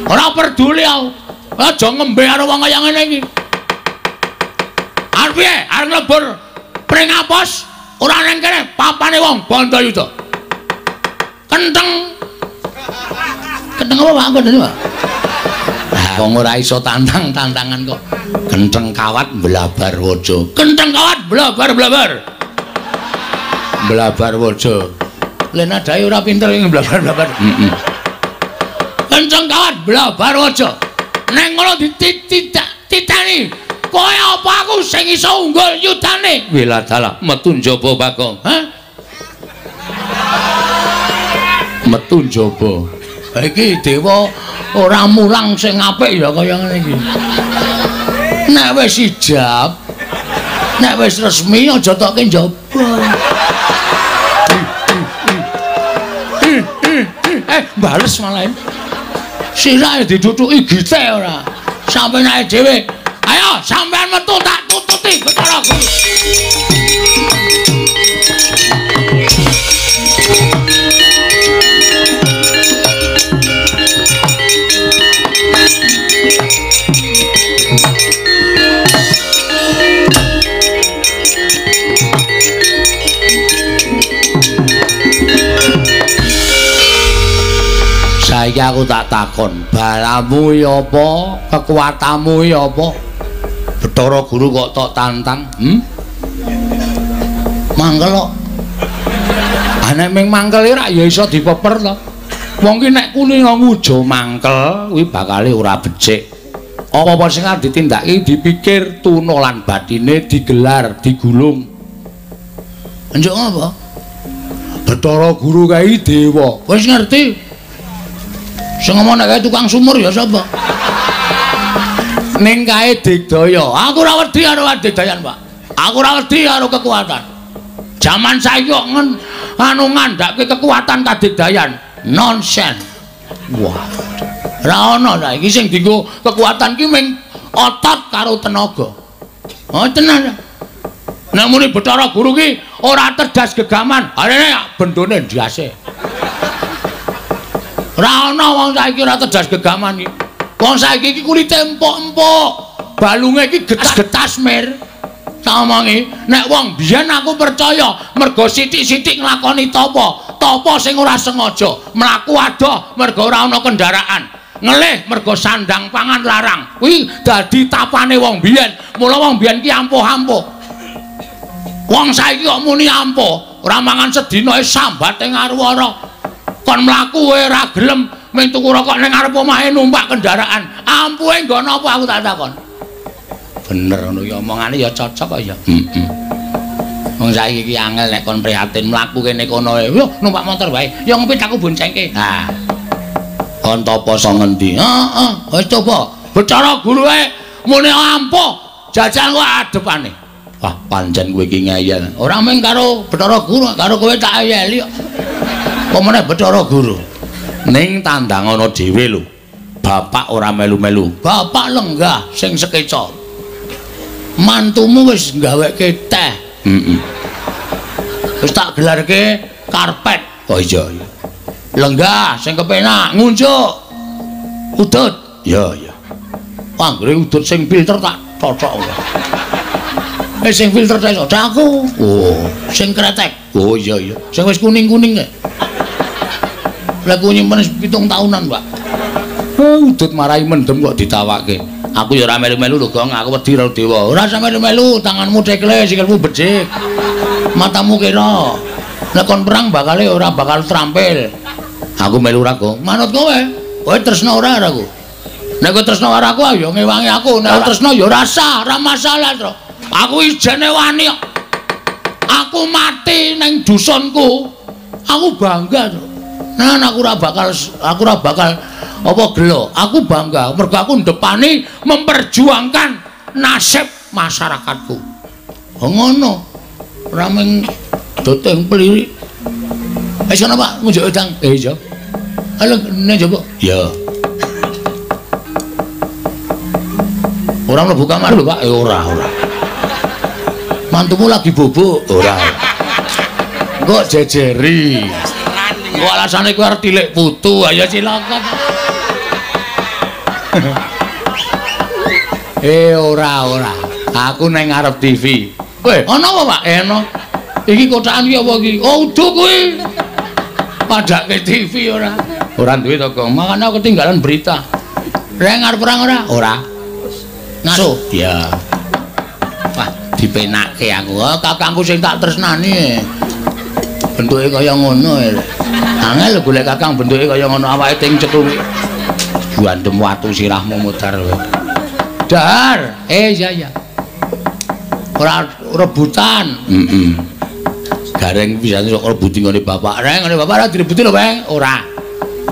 Ora peduli aku. Aja ngembe karo wong kaya ngene iki. Arep piye? Arep nglebur Pringapus ora ning kene papane wong Bandayuda. Kenteng. Kenteng apa Pak kandhane, Pak? Wong ora iso tantang-tantangan kok. Kenteng kawat mblabar waja. Kenteng kawat blabar-blabar. Blabar waja. Lha nadae ora pinter ing blabar-blabar. Heeh. Kenceng kawat blabar waja. Neng ngono dititani. Kowe apa aku sing iso unggul yudane? Wiladalah metu njaba Bagong. Hah? Metu njaba. Iki dewa ora mulang sing apik ya kaya ngene iki. Nek wis ijab, nek wis resmi aja tokke njaba. Bales malah. Sirahe diduduki gite ora. Sampe nae dhewe. Ayo sampean metu tak tututi Bathara Guru. Saiki aku tak takon, balamu ya apa? Kekuatanmu ya apa? Bathara Guru kok tok tantang? Mangkel kok. Ah nek ming mangkel ora ya iso dipeper to. Wong ki nek kulino ngujo mangkel kuwi bakale ora becik. Apa-apa sing arep ditindakake dipikir tuna lan batine digelar, digulung. Njuk ngapa? Bathara Guru kae dewa. Wis ngerti. Sing ngomong nek kae tukang sumur ya sapa? Ning kae digdaya. Aku ora wedi karo adigdayan, Pak. Aku ora wedi karo kekuatan. Jaman saiki kok anu ngandhake kekuatan kadigdayan. Nonsen. Wah. Ora ana saiki sing dienggo kekuatan ki mung otot karo tenaga. Oh tenan. Nek muni Bathara Guru ki ora tedas gegaman, arene bendone ndase. Ora ana wong saiki ora tedas gegaman iki. Wong saiki iki kulite empuk-empuk, balunge iki getas-getas mir. Tak omongi, nek wong biyen aku percaya mergo sithik-sithik nglakoni tapa, tapa sing ora sengaja, mlaku adoh mergo ora ana kendaraan, ngelih mergo sandang pangan larang. Kuwi dadi tapane wong biyen. Mula wong biyen ki ampuh-ampuh. Wong saiki kok muni ampuh, ora mangan sedina sambate ngaruwara. Kon mlaku ora gelem mung tuku rokok ning ngarep omahe numpak kendaraan. Ampuhe nggon apa aku tak takon. Bener ngono ya omongane ya cocok kok ya. Heeh. Wong saiki iki angel nek kon prihatin mlaku kene kono. Yo numpak motor wae. Ya ngepit aku boncengke. Ha. Kon topo iso ngendi? Heeh, wis coba. Bathara Guru wae muni ampuh, jajal kok adepane. Wah, pancen kowe iki ngeyel. Ora mung karo Bathara Guru, karo kowe tak eyeli kok. Apa meneh Bathara Guru? Ning tandang ana dhewe lho. Bapak ora melu-melu. Bapak lenggah sing sekeca. Mantumu wis gaweke teh. Heeh. Wis tak gelarke karpet. Oh iya iya. Lenggah sing kepenak ngunjuk. Udut. Iya iya. Anggere udut sing filter tak cocok. Sing filter tak cocok aku. Oh, sing kretek. Oh iya iya. Sing wis kuning-kuning kae. Lah ku nyimpen 7 tahunan, Pak. Udut marai mendem kok ditawake. Aku ya ora melu-melu lho, Gong. Aku wedi karo dewa. Ora usah melu-melu, tanganmu cekle, sikilmu becik. Matamu kira. Nek kon perang bakale ora bakal terampil. Aku melu ora, Gong. Manut kowe. Kowe tresna ora karo aku? Nek kowe tresna karo aku ya ngewangi aku. Nek tresna ya ora sah, ora masalah, Tru. Aku ijene wani kok. Aku mati ning dusunku. Aku bangga, Tru. Nah, aku ora bakal apa gelo. Aku bangga mergo aku ndepani memperjuangkan nasib masyarakatku. Oh ngono. Ora mung doteng pliri. Wis ana Pak, ngunjuk wedang. Iya. Halo, nek njaba. Iya. Ora mlebu kamar lho, Pak. Ora, ora. Mantumu lagi bobok. Ora. Kok jejeri. Kok alasane kowe arep tilik putu, ayo cilaka. Ora ora. Aku nang ngarep TV. Weh, ana apa, Pak? Ana. Iki kotakan iki apa iki? Oh, udu kuwi. Padake TV ora. Ora duwe to, Gong. Makane aku ketinggalan berita. Reng arep perang ora? Ora. Ngaso. Iya. Wah, dipenake aku. Oh, kakangku sing tak tresnani. Bentuke kaya ngono. Angel golek kakang bentuke kaya ngono awake ting cekluk. Guandem watu sirahmu mudhar kowe. Dahar. Iya iya. Ora rebutan. Heeh. Gareng bisane sok rebuti nggone bapak. Reng nggone bapak ora direbuti lho, Bang. Ora.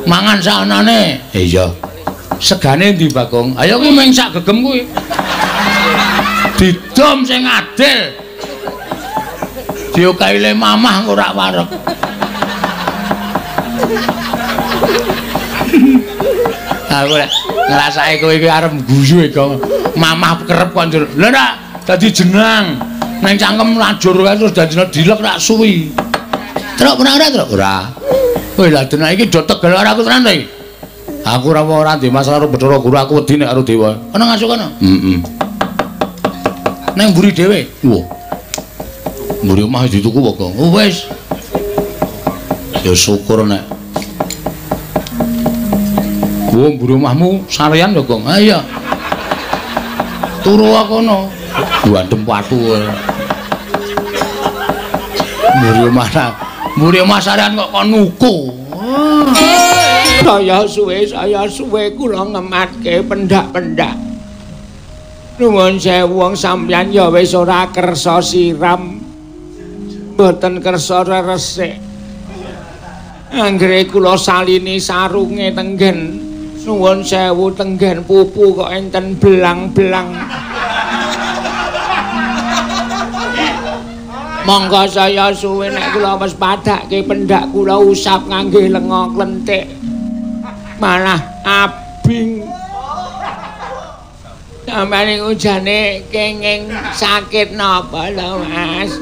Mangan saanane. Iya. Segane ndi, Bagong? Ayo kuwi mung sak gegem kuwi. Didom sing adil. Diokaile mamah ora wareg. Aku lek ngrasake kowe iki arep guyu e, Gong. Mamah kerep kok njur. Lha nek dadi jenang nang cangkem lajur kae terus dadi dilek rak suwi. Truk pernah ora, Truk? Ora. Kowe lha denak iki do tegel karo aku tenan ta iki? Aku ora ora ndek masalah karo Bathara Guru, aku wedi nek karo dewa. Ana ngasuk kono? Heeh. Nang mburi dhewe. Wah. Mburi omah dituku apa, Gong? Oh wis. Ya syukur nek Gua mburi omahmu sarean ya, Gong. Ha iya. Turu kono. Gandem watu. Mburi omah. Mburi omah sarean kok kon nuku. Saya suwe kula ngematke pendak-pendak. Nuwun sewu wong sampeyan ya wis ora kersa siram. Mboten kersa resik. Anggere kula salini sarunge tenggen. Nuwun sewu tenggen pupu kok enten belang-belang. Monggo saya suwe nek kula wis padhakke pendak kula usap ngangge lenga klentik. Malah abing. Sampeyan niku jane kenging sakit napa lho, Mas?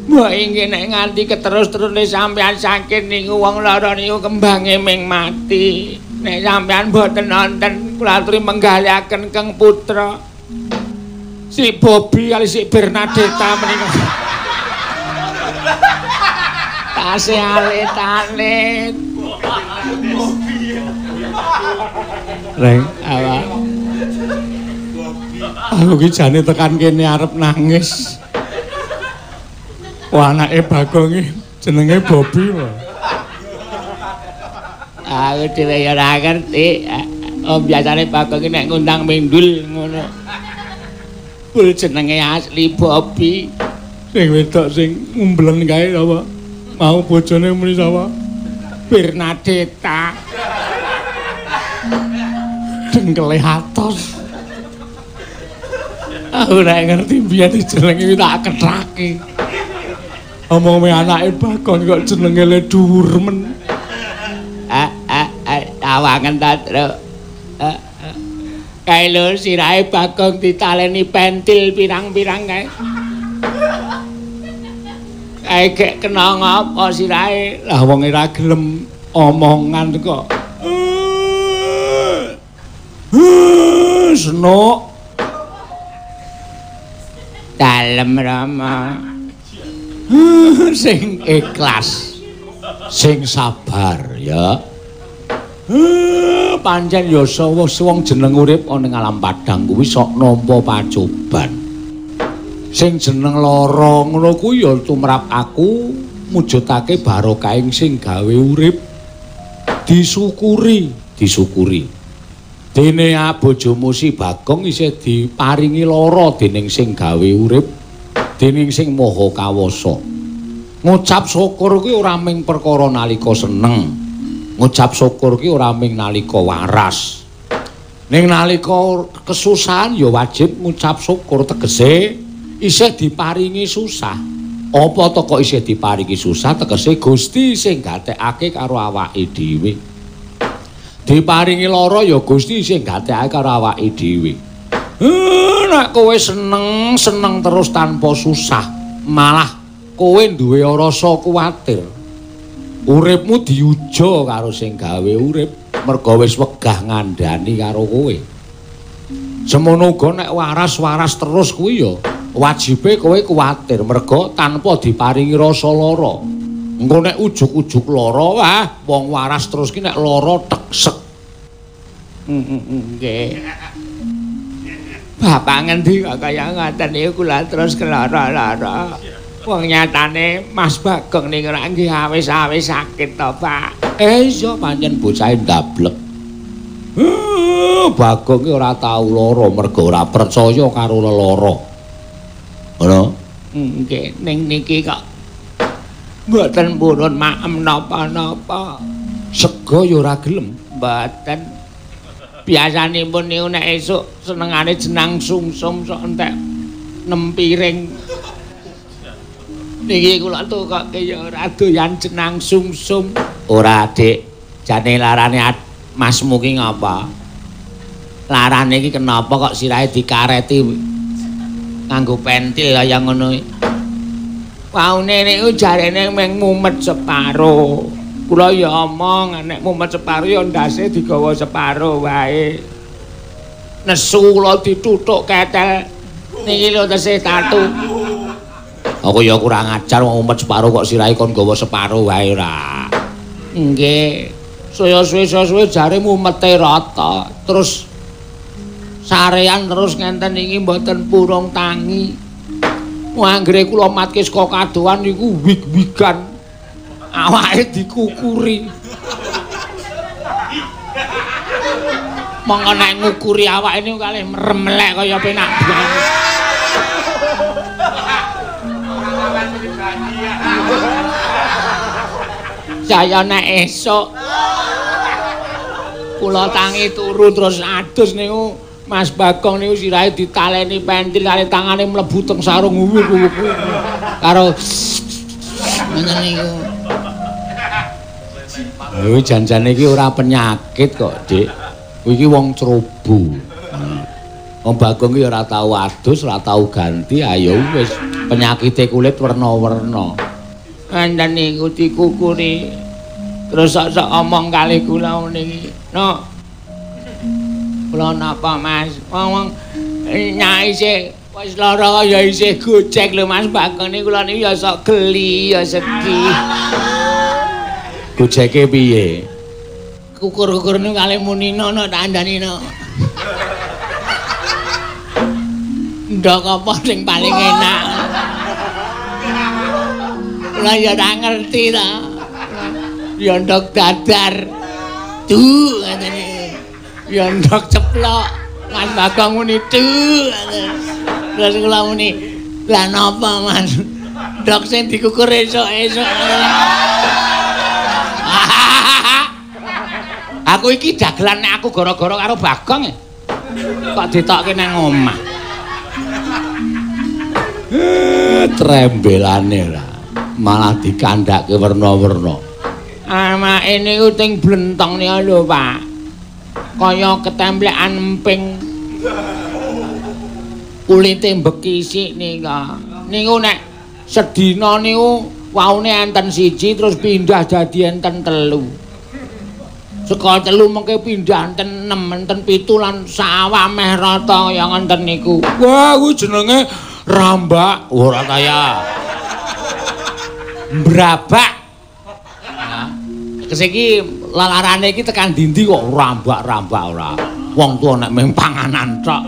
Mbok inggih nek nganti keterus-terusne sampeyan sakit niku wong lara niku kembange ming mati. Nek sampeyan mboten nonton kula aturi menggaliaken Keng Putra. Si Bobby kali si Bernadetta menika. Tasih alit-alit. Reng, apa? Aku ki jane tekan kene arep nangis. Wah, anake Bagong iki jenenge Bobby lho. Aku dhewe ya ora ngerti. Oh, biasane Bagong iki nek ngundang mindul ngono. Bul jenenge asli Bobby. Sing wedok sing ngumblen kae sapa? Mau bojone muni sapa? Bernadetta. Dengkele atos. Aku ora ngerti biyen jenenge tak ketrake. Omong-omong anake Bagong kok jenenge le dhuwur men. Tawangen ta, Truk. Kae lho sirahe Bagong ditaleni pentil pirang-pirang kae. Kae gek kena ngapa sirahe? Lah wong ora gelem omongan kok. Senok. Dalem Rama. Sing ikhlas, sing sabar ya. Pancen ya wong jeneng urip ana ing alam padhang kuwi sok nampa pacoban. Sing jeneng lara ngono kuwi ya tumrap aku mujudake barokahing sing gawe urip. Disyukuri, disyukuri. Dene bojomu si Bagong isih diparingi lara dening sing gawe urip, dening sing maha kawasa. Ngucap syukur kuwi ora mung perkara nalika seneng. Ngucap syukur kuwi ora mung nalika waras. Ning nalika kesusahan ya wajib ngucap syukur, tegese isih diparingi susah. Apa to kok isih diparingi susah? Tegese Gusti sing gatekake karo awake dhewe. Diparingi lara ya Gusti sing gatekake karo awake dhewe. Nek kowe seneng, seneng terus tanpa susah, malah kowe duwe rasa kuwatir. Uripmu diuja karo sing gawe urip, merga wis wegah ngandhani karo kowe. Semono uga nek waras-waras terus kuwi ya wajibe kowe kuwatir merga tanpa diparingi rasa lara. Engko nek ujug-ujug lara, wah wong waras terus ki nek lara teksek. Nggih. Bapak ngendi kok kaya ngoten niku kula terus kelara-lara. Wong nyatane Mas Bagong niku ora nggih awis-awis sakit to, Pak. Iya pancen bocahe ndablek. Bagong ki ora tau lara merga ora percaya karo lelara. Ngono? Nggih, ning niki kok mboten purun maem napa-napa. Sega ya ora gelem. Mboten. Biasanipun niku nek esuk senengane jenang sungsum sok entek 6 piring. Niki kula tukokke ya ora doyan jenang sungsum. Ora, Dik. Jane larane masmu ki ngapa? Larane iki kenapa kok sirahe dikareti nganggo pentil kaya ngono iki? Waune niku jarene mung mumet separo. Kula ya omong nek mumet separo ya ndase digawa separo wae. Nesu kula dituthuk ketel. Niki lho tesih tatu. Aku ya kurang ajar wong mumet separo kok sirahe kon gawa separo wae ora. Nggih. Saya suwe-suwe jare mumete rata, terus sarean terus ngenten iki mboten purung tangi. Anggere kula matke saka kadohan niku wig-wigan. Awake dikukuri. Monggo nek ngukuri awake niku kalih merem-melek kaya penak banget. Saya nek esuk kula tangi turu terus adus niku Mas Bagong niku sirahe ditaleni pentil kali tangane mlebu teng sarung wuwuk-wuwuk karo ngoten niku. Kuwi janjane iki ora penyakit kok, Dik. Kuwi iki wong ceroboh. Wong Bagong iki ora tau adus, ora tau ganti, ayo wis penyakite kulit werna-werna. Ngenten niku dikukuri. Terus sok-sok omong kali kula niki. No. Kula napa, Mas? Wong-wong nyai isih wis lara ya isih gojek lho Mas Bagong niku kula niku ya sok geli, ya sedih. Gojeke piye? Kukur-kukur niku kalih muni no tak andani no. Ndok apa sing paling enak? Kula ya ora ngerti ta. Ya ndok dadar. Duh ngatene. Ya ndok ceplok. Mas Bagong muni duh. Terus kula muni, "Lah napa, Mas? Ndok sing dikukur esuk-esuk." Aku iki dagelan nek aku gara-gara karo Bagong. Kok ditokke nang omah. Trembelane lah. Malah dikandhake werna-werna. Amake niku ting blentong niku lho, Pak. Kaya ketemplekan emping. Kulite mbekisik nika. Niku nek sedina niku waune enten siji terus pindah dadi enten 3. Saka 3 mengke pindah enten 6, enten 7 lan sawah meh rata kaya ngenten niku. Wah, kuwi jenenge rambak ora kaya. Mbrabak. Nah, kese iki lalarane iki tekan dindi kok rambak-rambak ora. Wong tuwa nek mung panganan tok.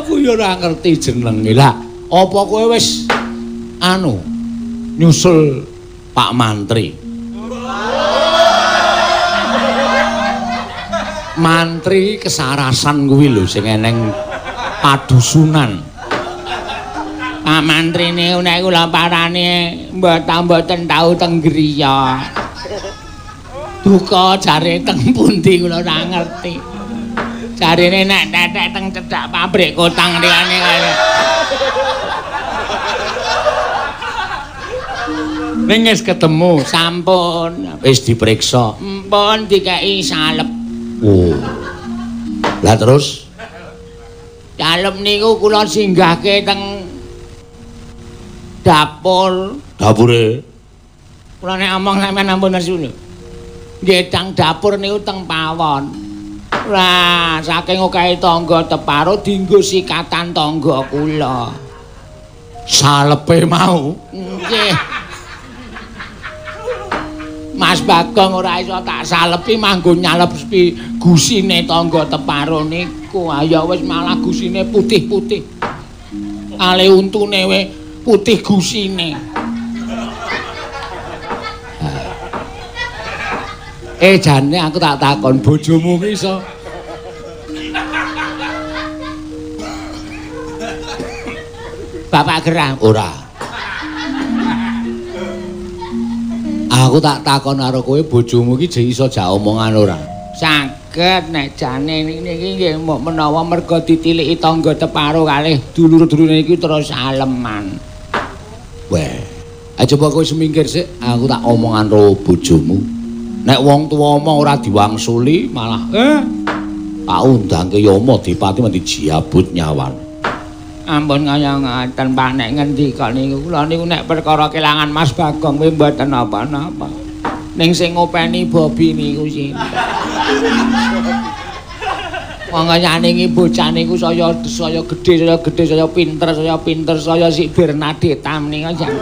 Aku ya ora ngerti jenenge. Lah, apa kowe wis anu nyusul Pak Mantri? Mantri kesarasan kuwi lho sing eneng padusunan. Pak Mantri niku nek kula parane mboten tau teng griya. Duka jare teng pundi kula ora ngerti. Jarene nek tetek teng cedhak pabrik kotang liyane kaya. Ning wis ketemu sampun, wis diperiksa. Mpun dikeki salep. Oh. Lah terus salep niku kula singgahke teng dapur. Dapure? Kula nek omong sampean ampun nesu lho. Nggih teng dapur niku teng pawon. Lah saking okehe tangga teparo dienggo sikatan tangga kula. Salepe mau? Nggih. Mas Bagong ora iso tak salepi manggo nyalepi gusine tangga teparo niku. Ayo wis malah gusine putih-putih. Ale untune we putih gusine. Jane aku tak takon bojomu ki iso. Bapak gerah ora? Aku tak takon karo kowe bojomu ki jek iso jak omongan ora? Saged nek jane niki nggih mbok menawa merga ditiliki tangga teparo kalih dulur-dulure iki terus aleman. Weh, ayo coba kowe semingkir sik, aku tak omongan karo bojomu. Nek wong tuwa omong ora diwangsuli malah tak undangke Yama Dipati mesti jiabut nyawan. Ampun kaya ngaten Pak nek ngendika niku kula niku nek perkara kelangan Mas Bagong kuwi mboten napa-napa. Ning sing ngopeni Bobi niku sinten? Wong kayane iki bocah niku saya saya gedhe, saya gedhe, saya pinter, saya pinter, saya si Bernadetta menika jan.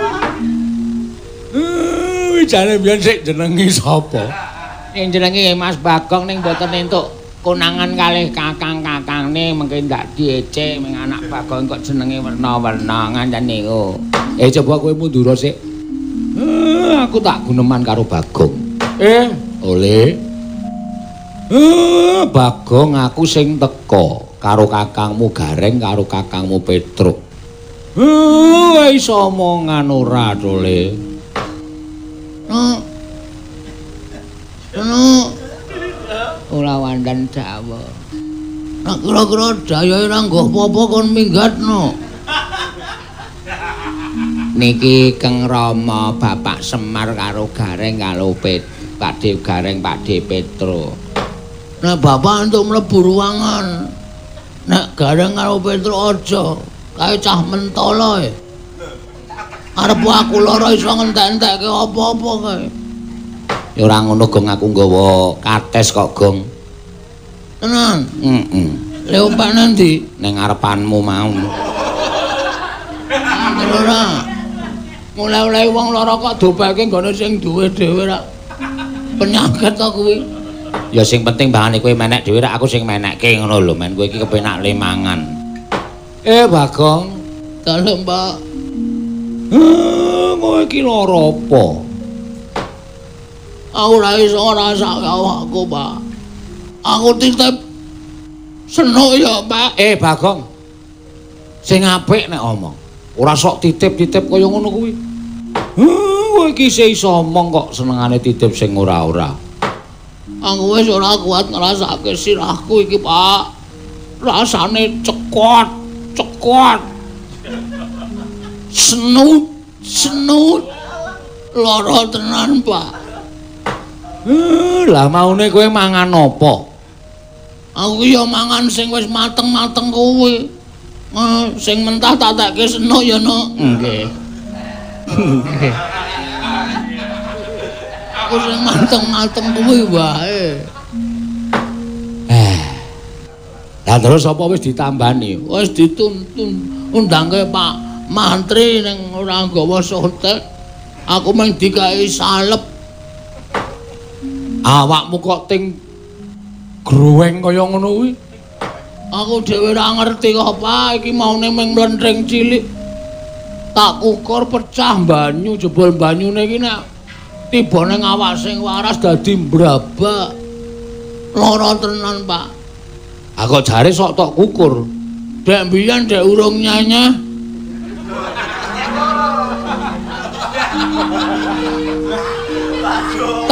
Jane biyen sik jenenge sapa? Ning jenenge Mas Bagong ning mboten entuk konangan kalih kakang-kakangne mengke ndak diece ming anak Bagong kok jenenge werna-werna ngaten niku. Coba kowe mundur sik. Aku tak guneman karo Bagong. Oleh. Bagong aku sing teka karo kakangmu Gareng karo kakangmu Petruk. Iso omongan ora to, Le? No. Ora wandan dawa. Nek kira-kira dayohe ora nggo apa-apa kon minggatno. Niki Keng Rama Bapak Semar karo Gareng karo Pakde Gareng Pakde Petro. Nek bapak entuk mlebu ruangan. Nek Gareng karo Petro aja, kae cah mentala e. Arep aku lara iso ngentek-entekke apa-apa kae. Ya ora ngono Gong, aku nggawa kates kok Gong. Tenan? Heeh. Le opak nang ndi? Ning ngarepanmu mau. Ora. Mulai-mulai wong lara kok dopeke nggone sing duwe dhewe rak. Penyakit to kuwi. Ya sing penting bangane kowe menek dhewe rak aku sing menekke ngono lho, men kowe iki kepenak le mangan. Bagong, dalem Pak. Kowe iki lara apa? Aku ora iso ngrasake awakku, Pak. Aku titip senuk ya, Pak. Bagong. Sing apik nek omong. Ora sok titip-titip kaya ngono kuwi. Kowe iki iso omong kok senengane titip sing ora-ora. Aku wis ora kuat ngrasake sirahku iki, Pak. Rasane cekot, cekot. Senut, senut. Lara tenan, Pak. Lah maune kowe mangan apa? Aku ya mangan sing wis mateng-mateng kuwi. Sing mentah tak tekke senuk ya, Nok. Nggih. Nggih. Aku sing mateng-mateng kuwi wae. Lah terus apa wis ditambani? Wis dituntun undangke Pak Mantri ning ora nggawa sotek. Aku mung dikai salep. Awakmu kok ting gruweng kaya ngono kuwi? Aku dhewe ora ngerti kok, Pak. Iki maune mung mlenthing cilik. Tak kukur pecah banyu, jebul banyune iki nek tiba ning awak sing waras dadi mbrabak. Lara tenan, Pak. Ah kok jare sok tok kukur. Dek mbiyen dek urung nyanyah.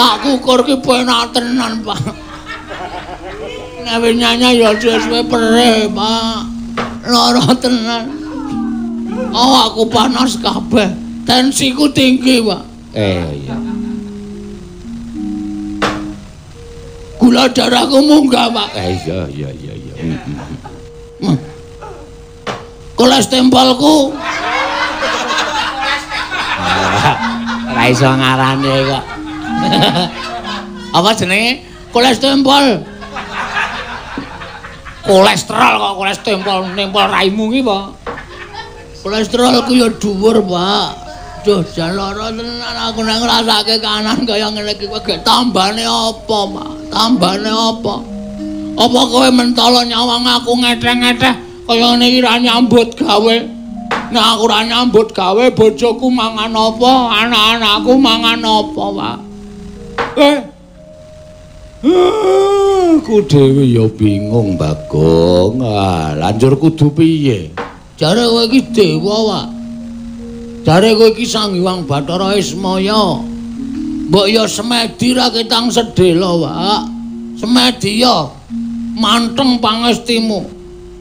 Tak kukur ki penak tenan, Pak. Nek wis nyanyah ya suwe-suwe perih, Pak. Lara tenan. Awakku panas kabeh. Tensiku tinggi, Pak. Iya. Gula darahku munggah, Pak. Iya. Kolesterolku. Ora iso ngarane kok. Apa jenenge? Kolesterol. Kolesterol kok kolesterol nempel raimu ki, Pak. Kolesterolku ya dhuwur, Pak. Duh, jan lara tenan aku nek ngrasake kanan kaya ngene iki kowe gek tambane apa, Pak? Tambane apa? Apa kowe mentala nyawang aku ngeteh-ngeteh kaya ngene iki ra nyambut gawe? Nek aku ra nyambut gawe bojoku mangan apa? Anak-anakku mangan apa, Pak? Aku dhewe ya bingung, Bagong. Ah, lanjur kudu piye? Jare kowe iki dewa, Pak. Jare kowe iki Sang Hyang Bathara Ismaya. Mbok ya semedi ra ketang sedhela, Pak. Semedi ya manteng pangestimu.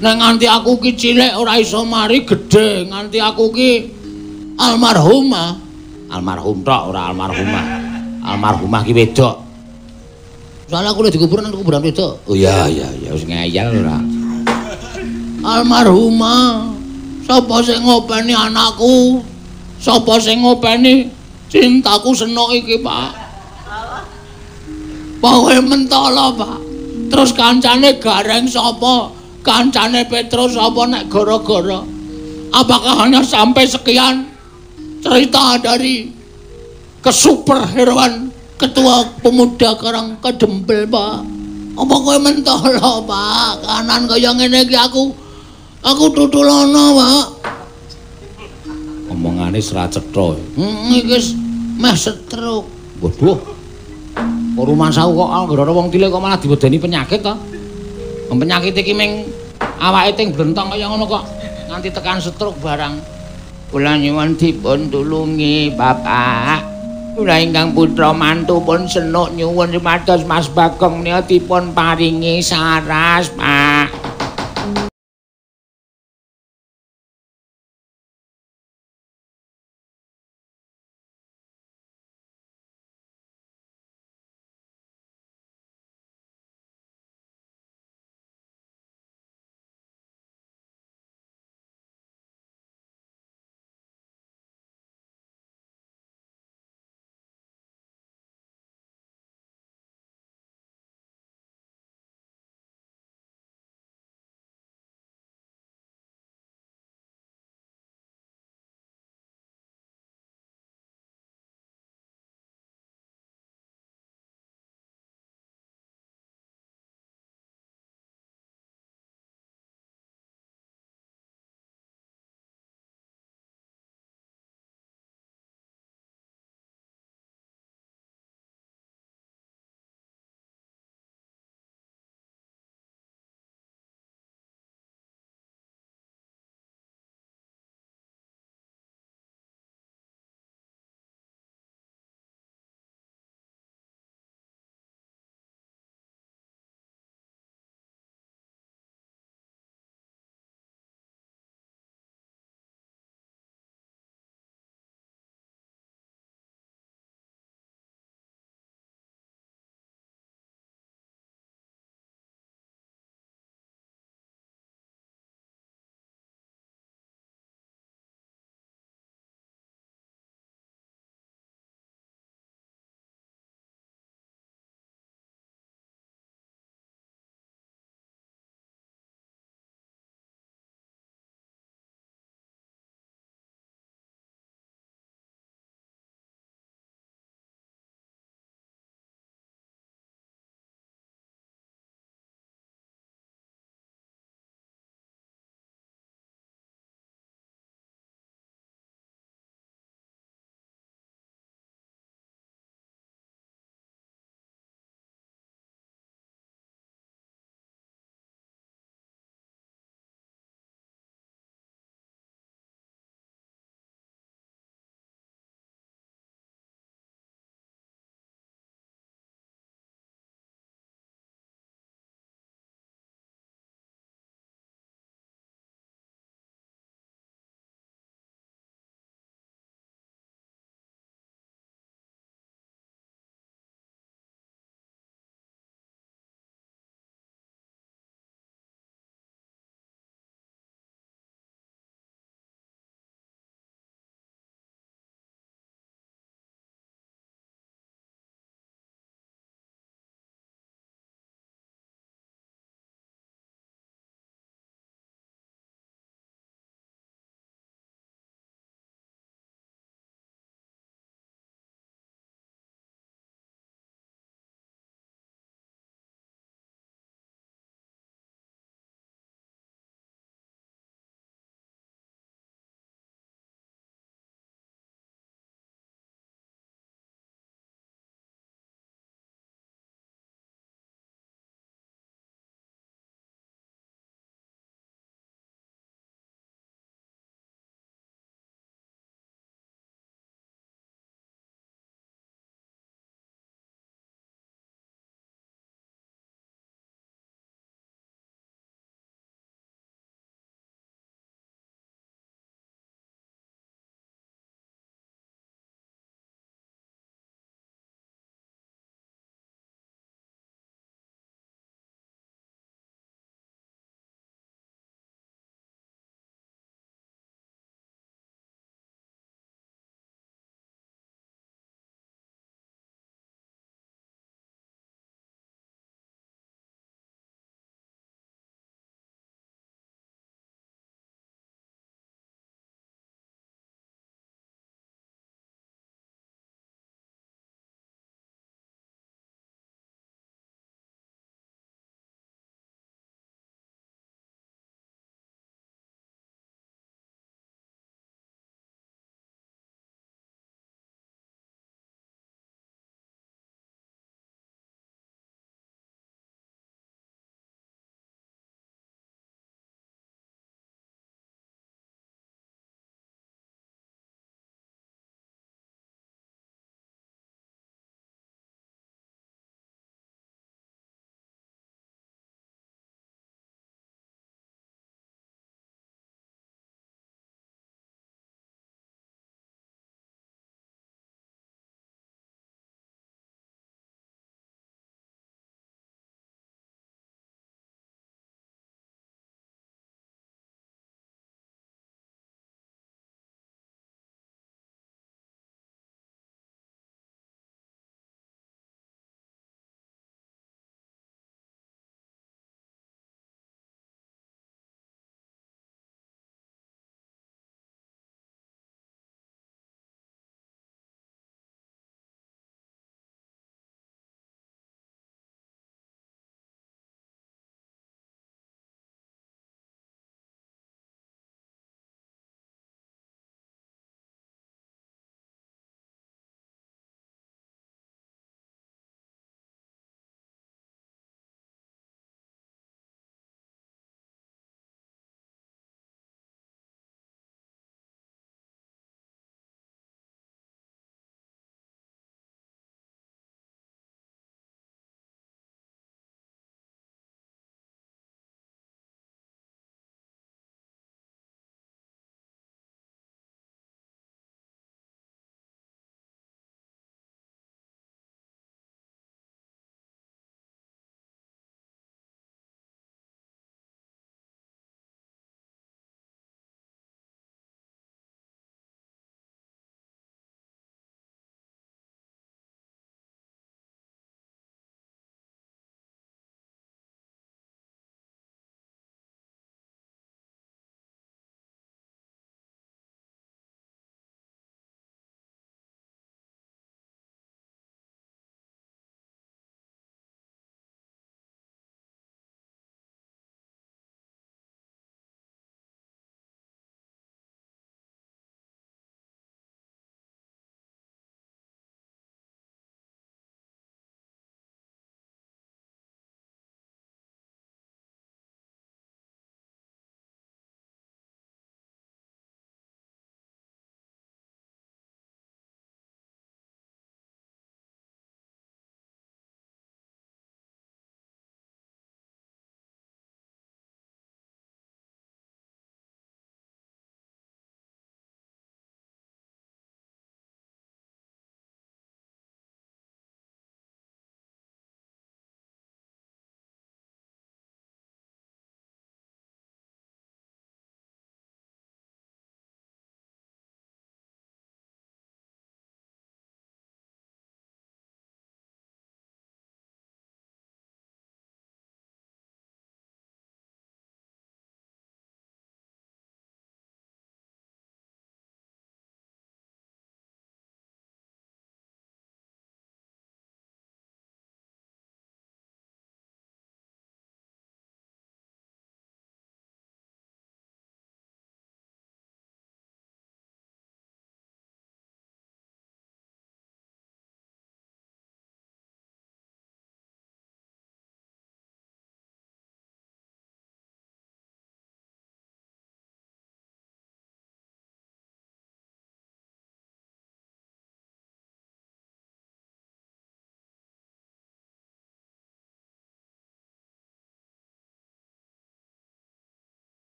Nek nganti aku ki cilik ora iso mari gedhe, nganti aku ki almarhumah. Almarhum tok ora almarhumah. Almarhumah ki wedok. Soale aku lho dikubur nang kuburan wedok. Oh iya wis ngeyel ora. Almarhumah. Sapa sing ngopeni anakku? Sapa sing ngopeni cintaku senok iki, Pak? Pokoke mentala, Pak. Terus kancane Gareng sapa? Kancane Petro sapa nek gara-gara? Apakah hanya sampai sekian cerita dari kesuperheroan Ketua Pemuda Karang Kedempel, Pak. Apa kowe mentolo, Pak? Kanan kaya ngene iki aku tutulono, Pak. Omongane ora cetha. Heeh, iki wis meh stroke. Waduh. Kok rumangsaku kok anggere ana wong tilik kok malah diwedeni penyakit to? Penyakit iki ming awake ting blentong kaya ngono kok nganti tekan stroke barang. Kula nyuwun dipun tulungi, Bapak. Kula ingkang putra mantu pun senuk nyuwun supados Mas Bagong menika dipun paringi saras, Pak.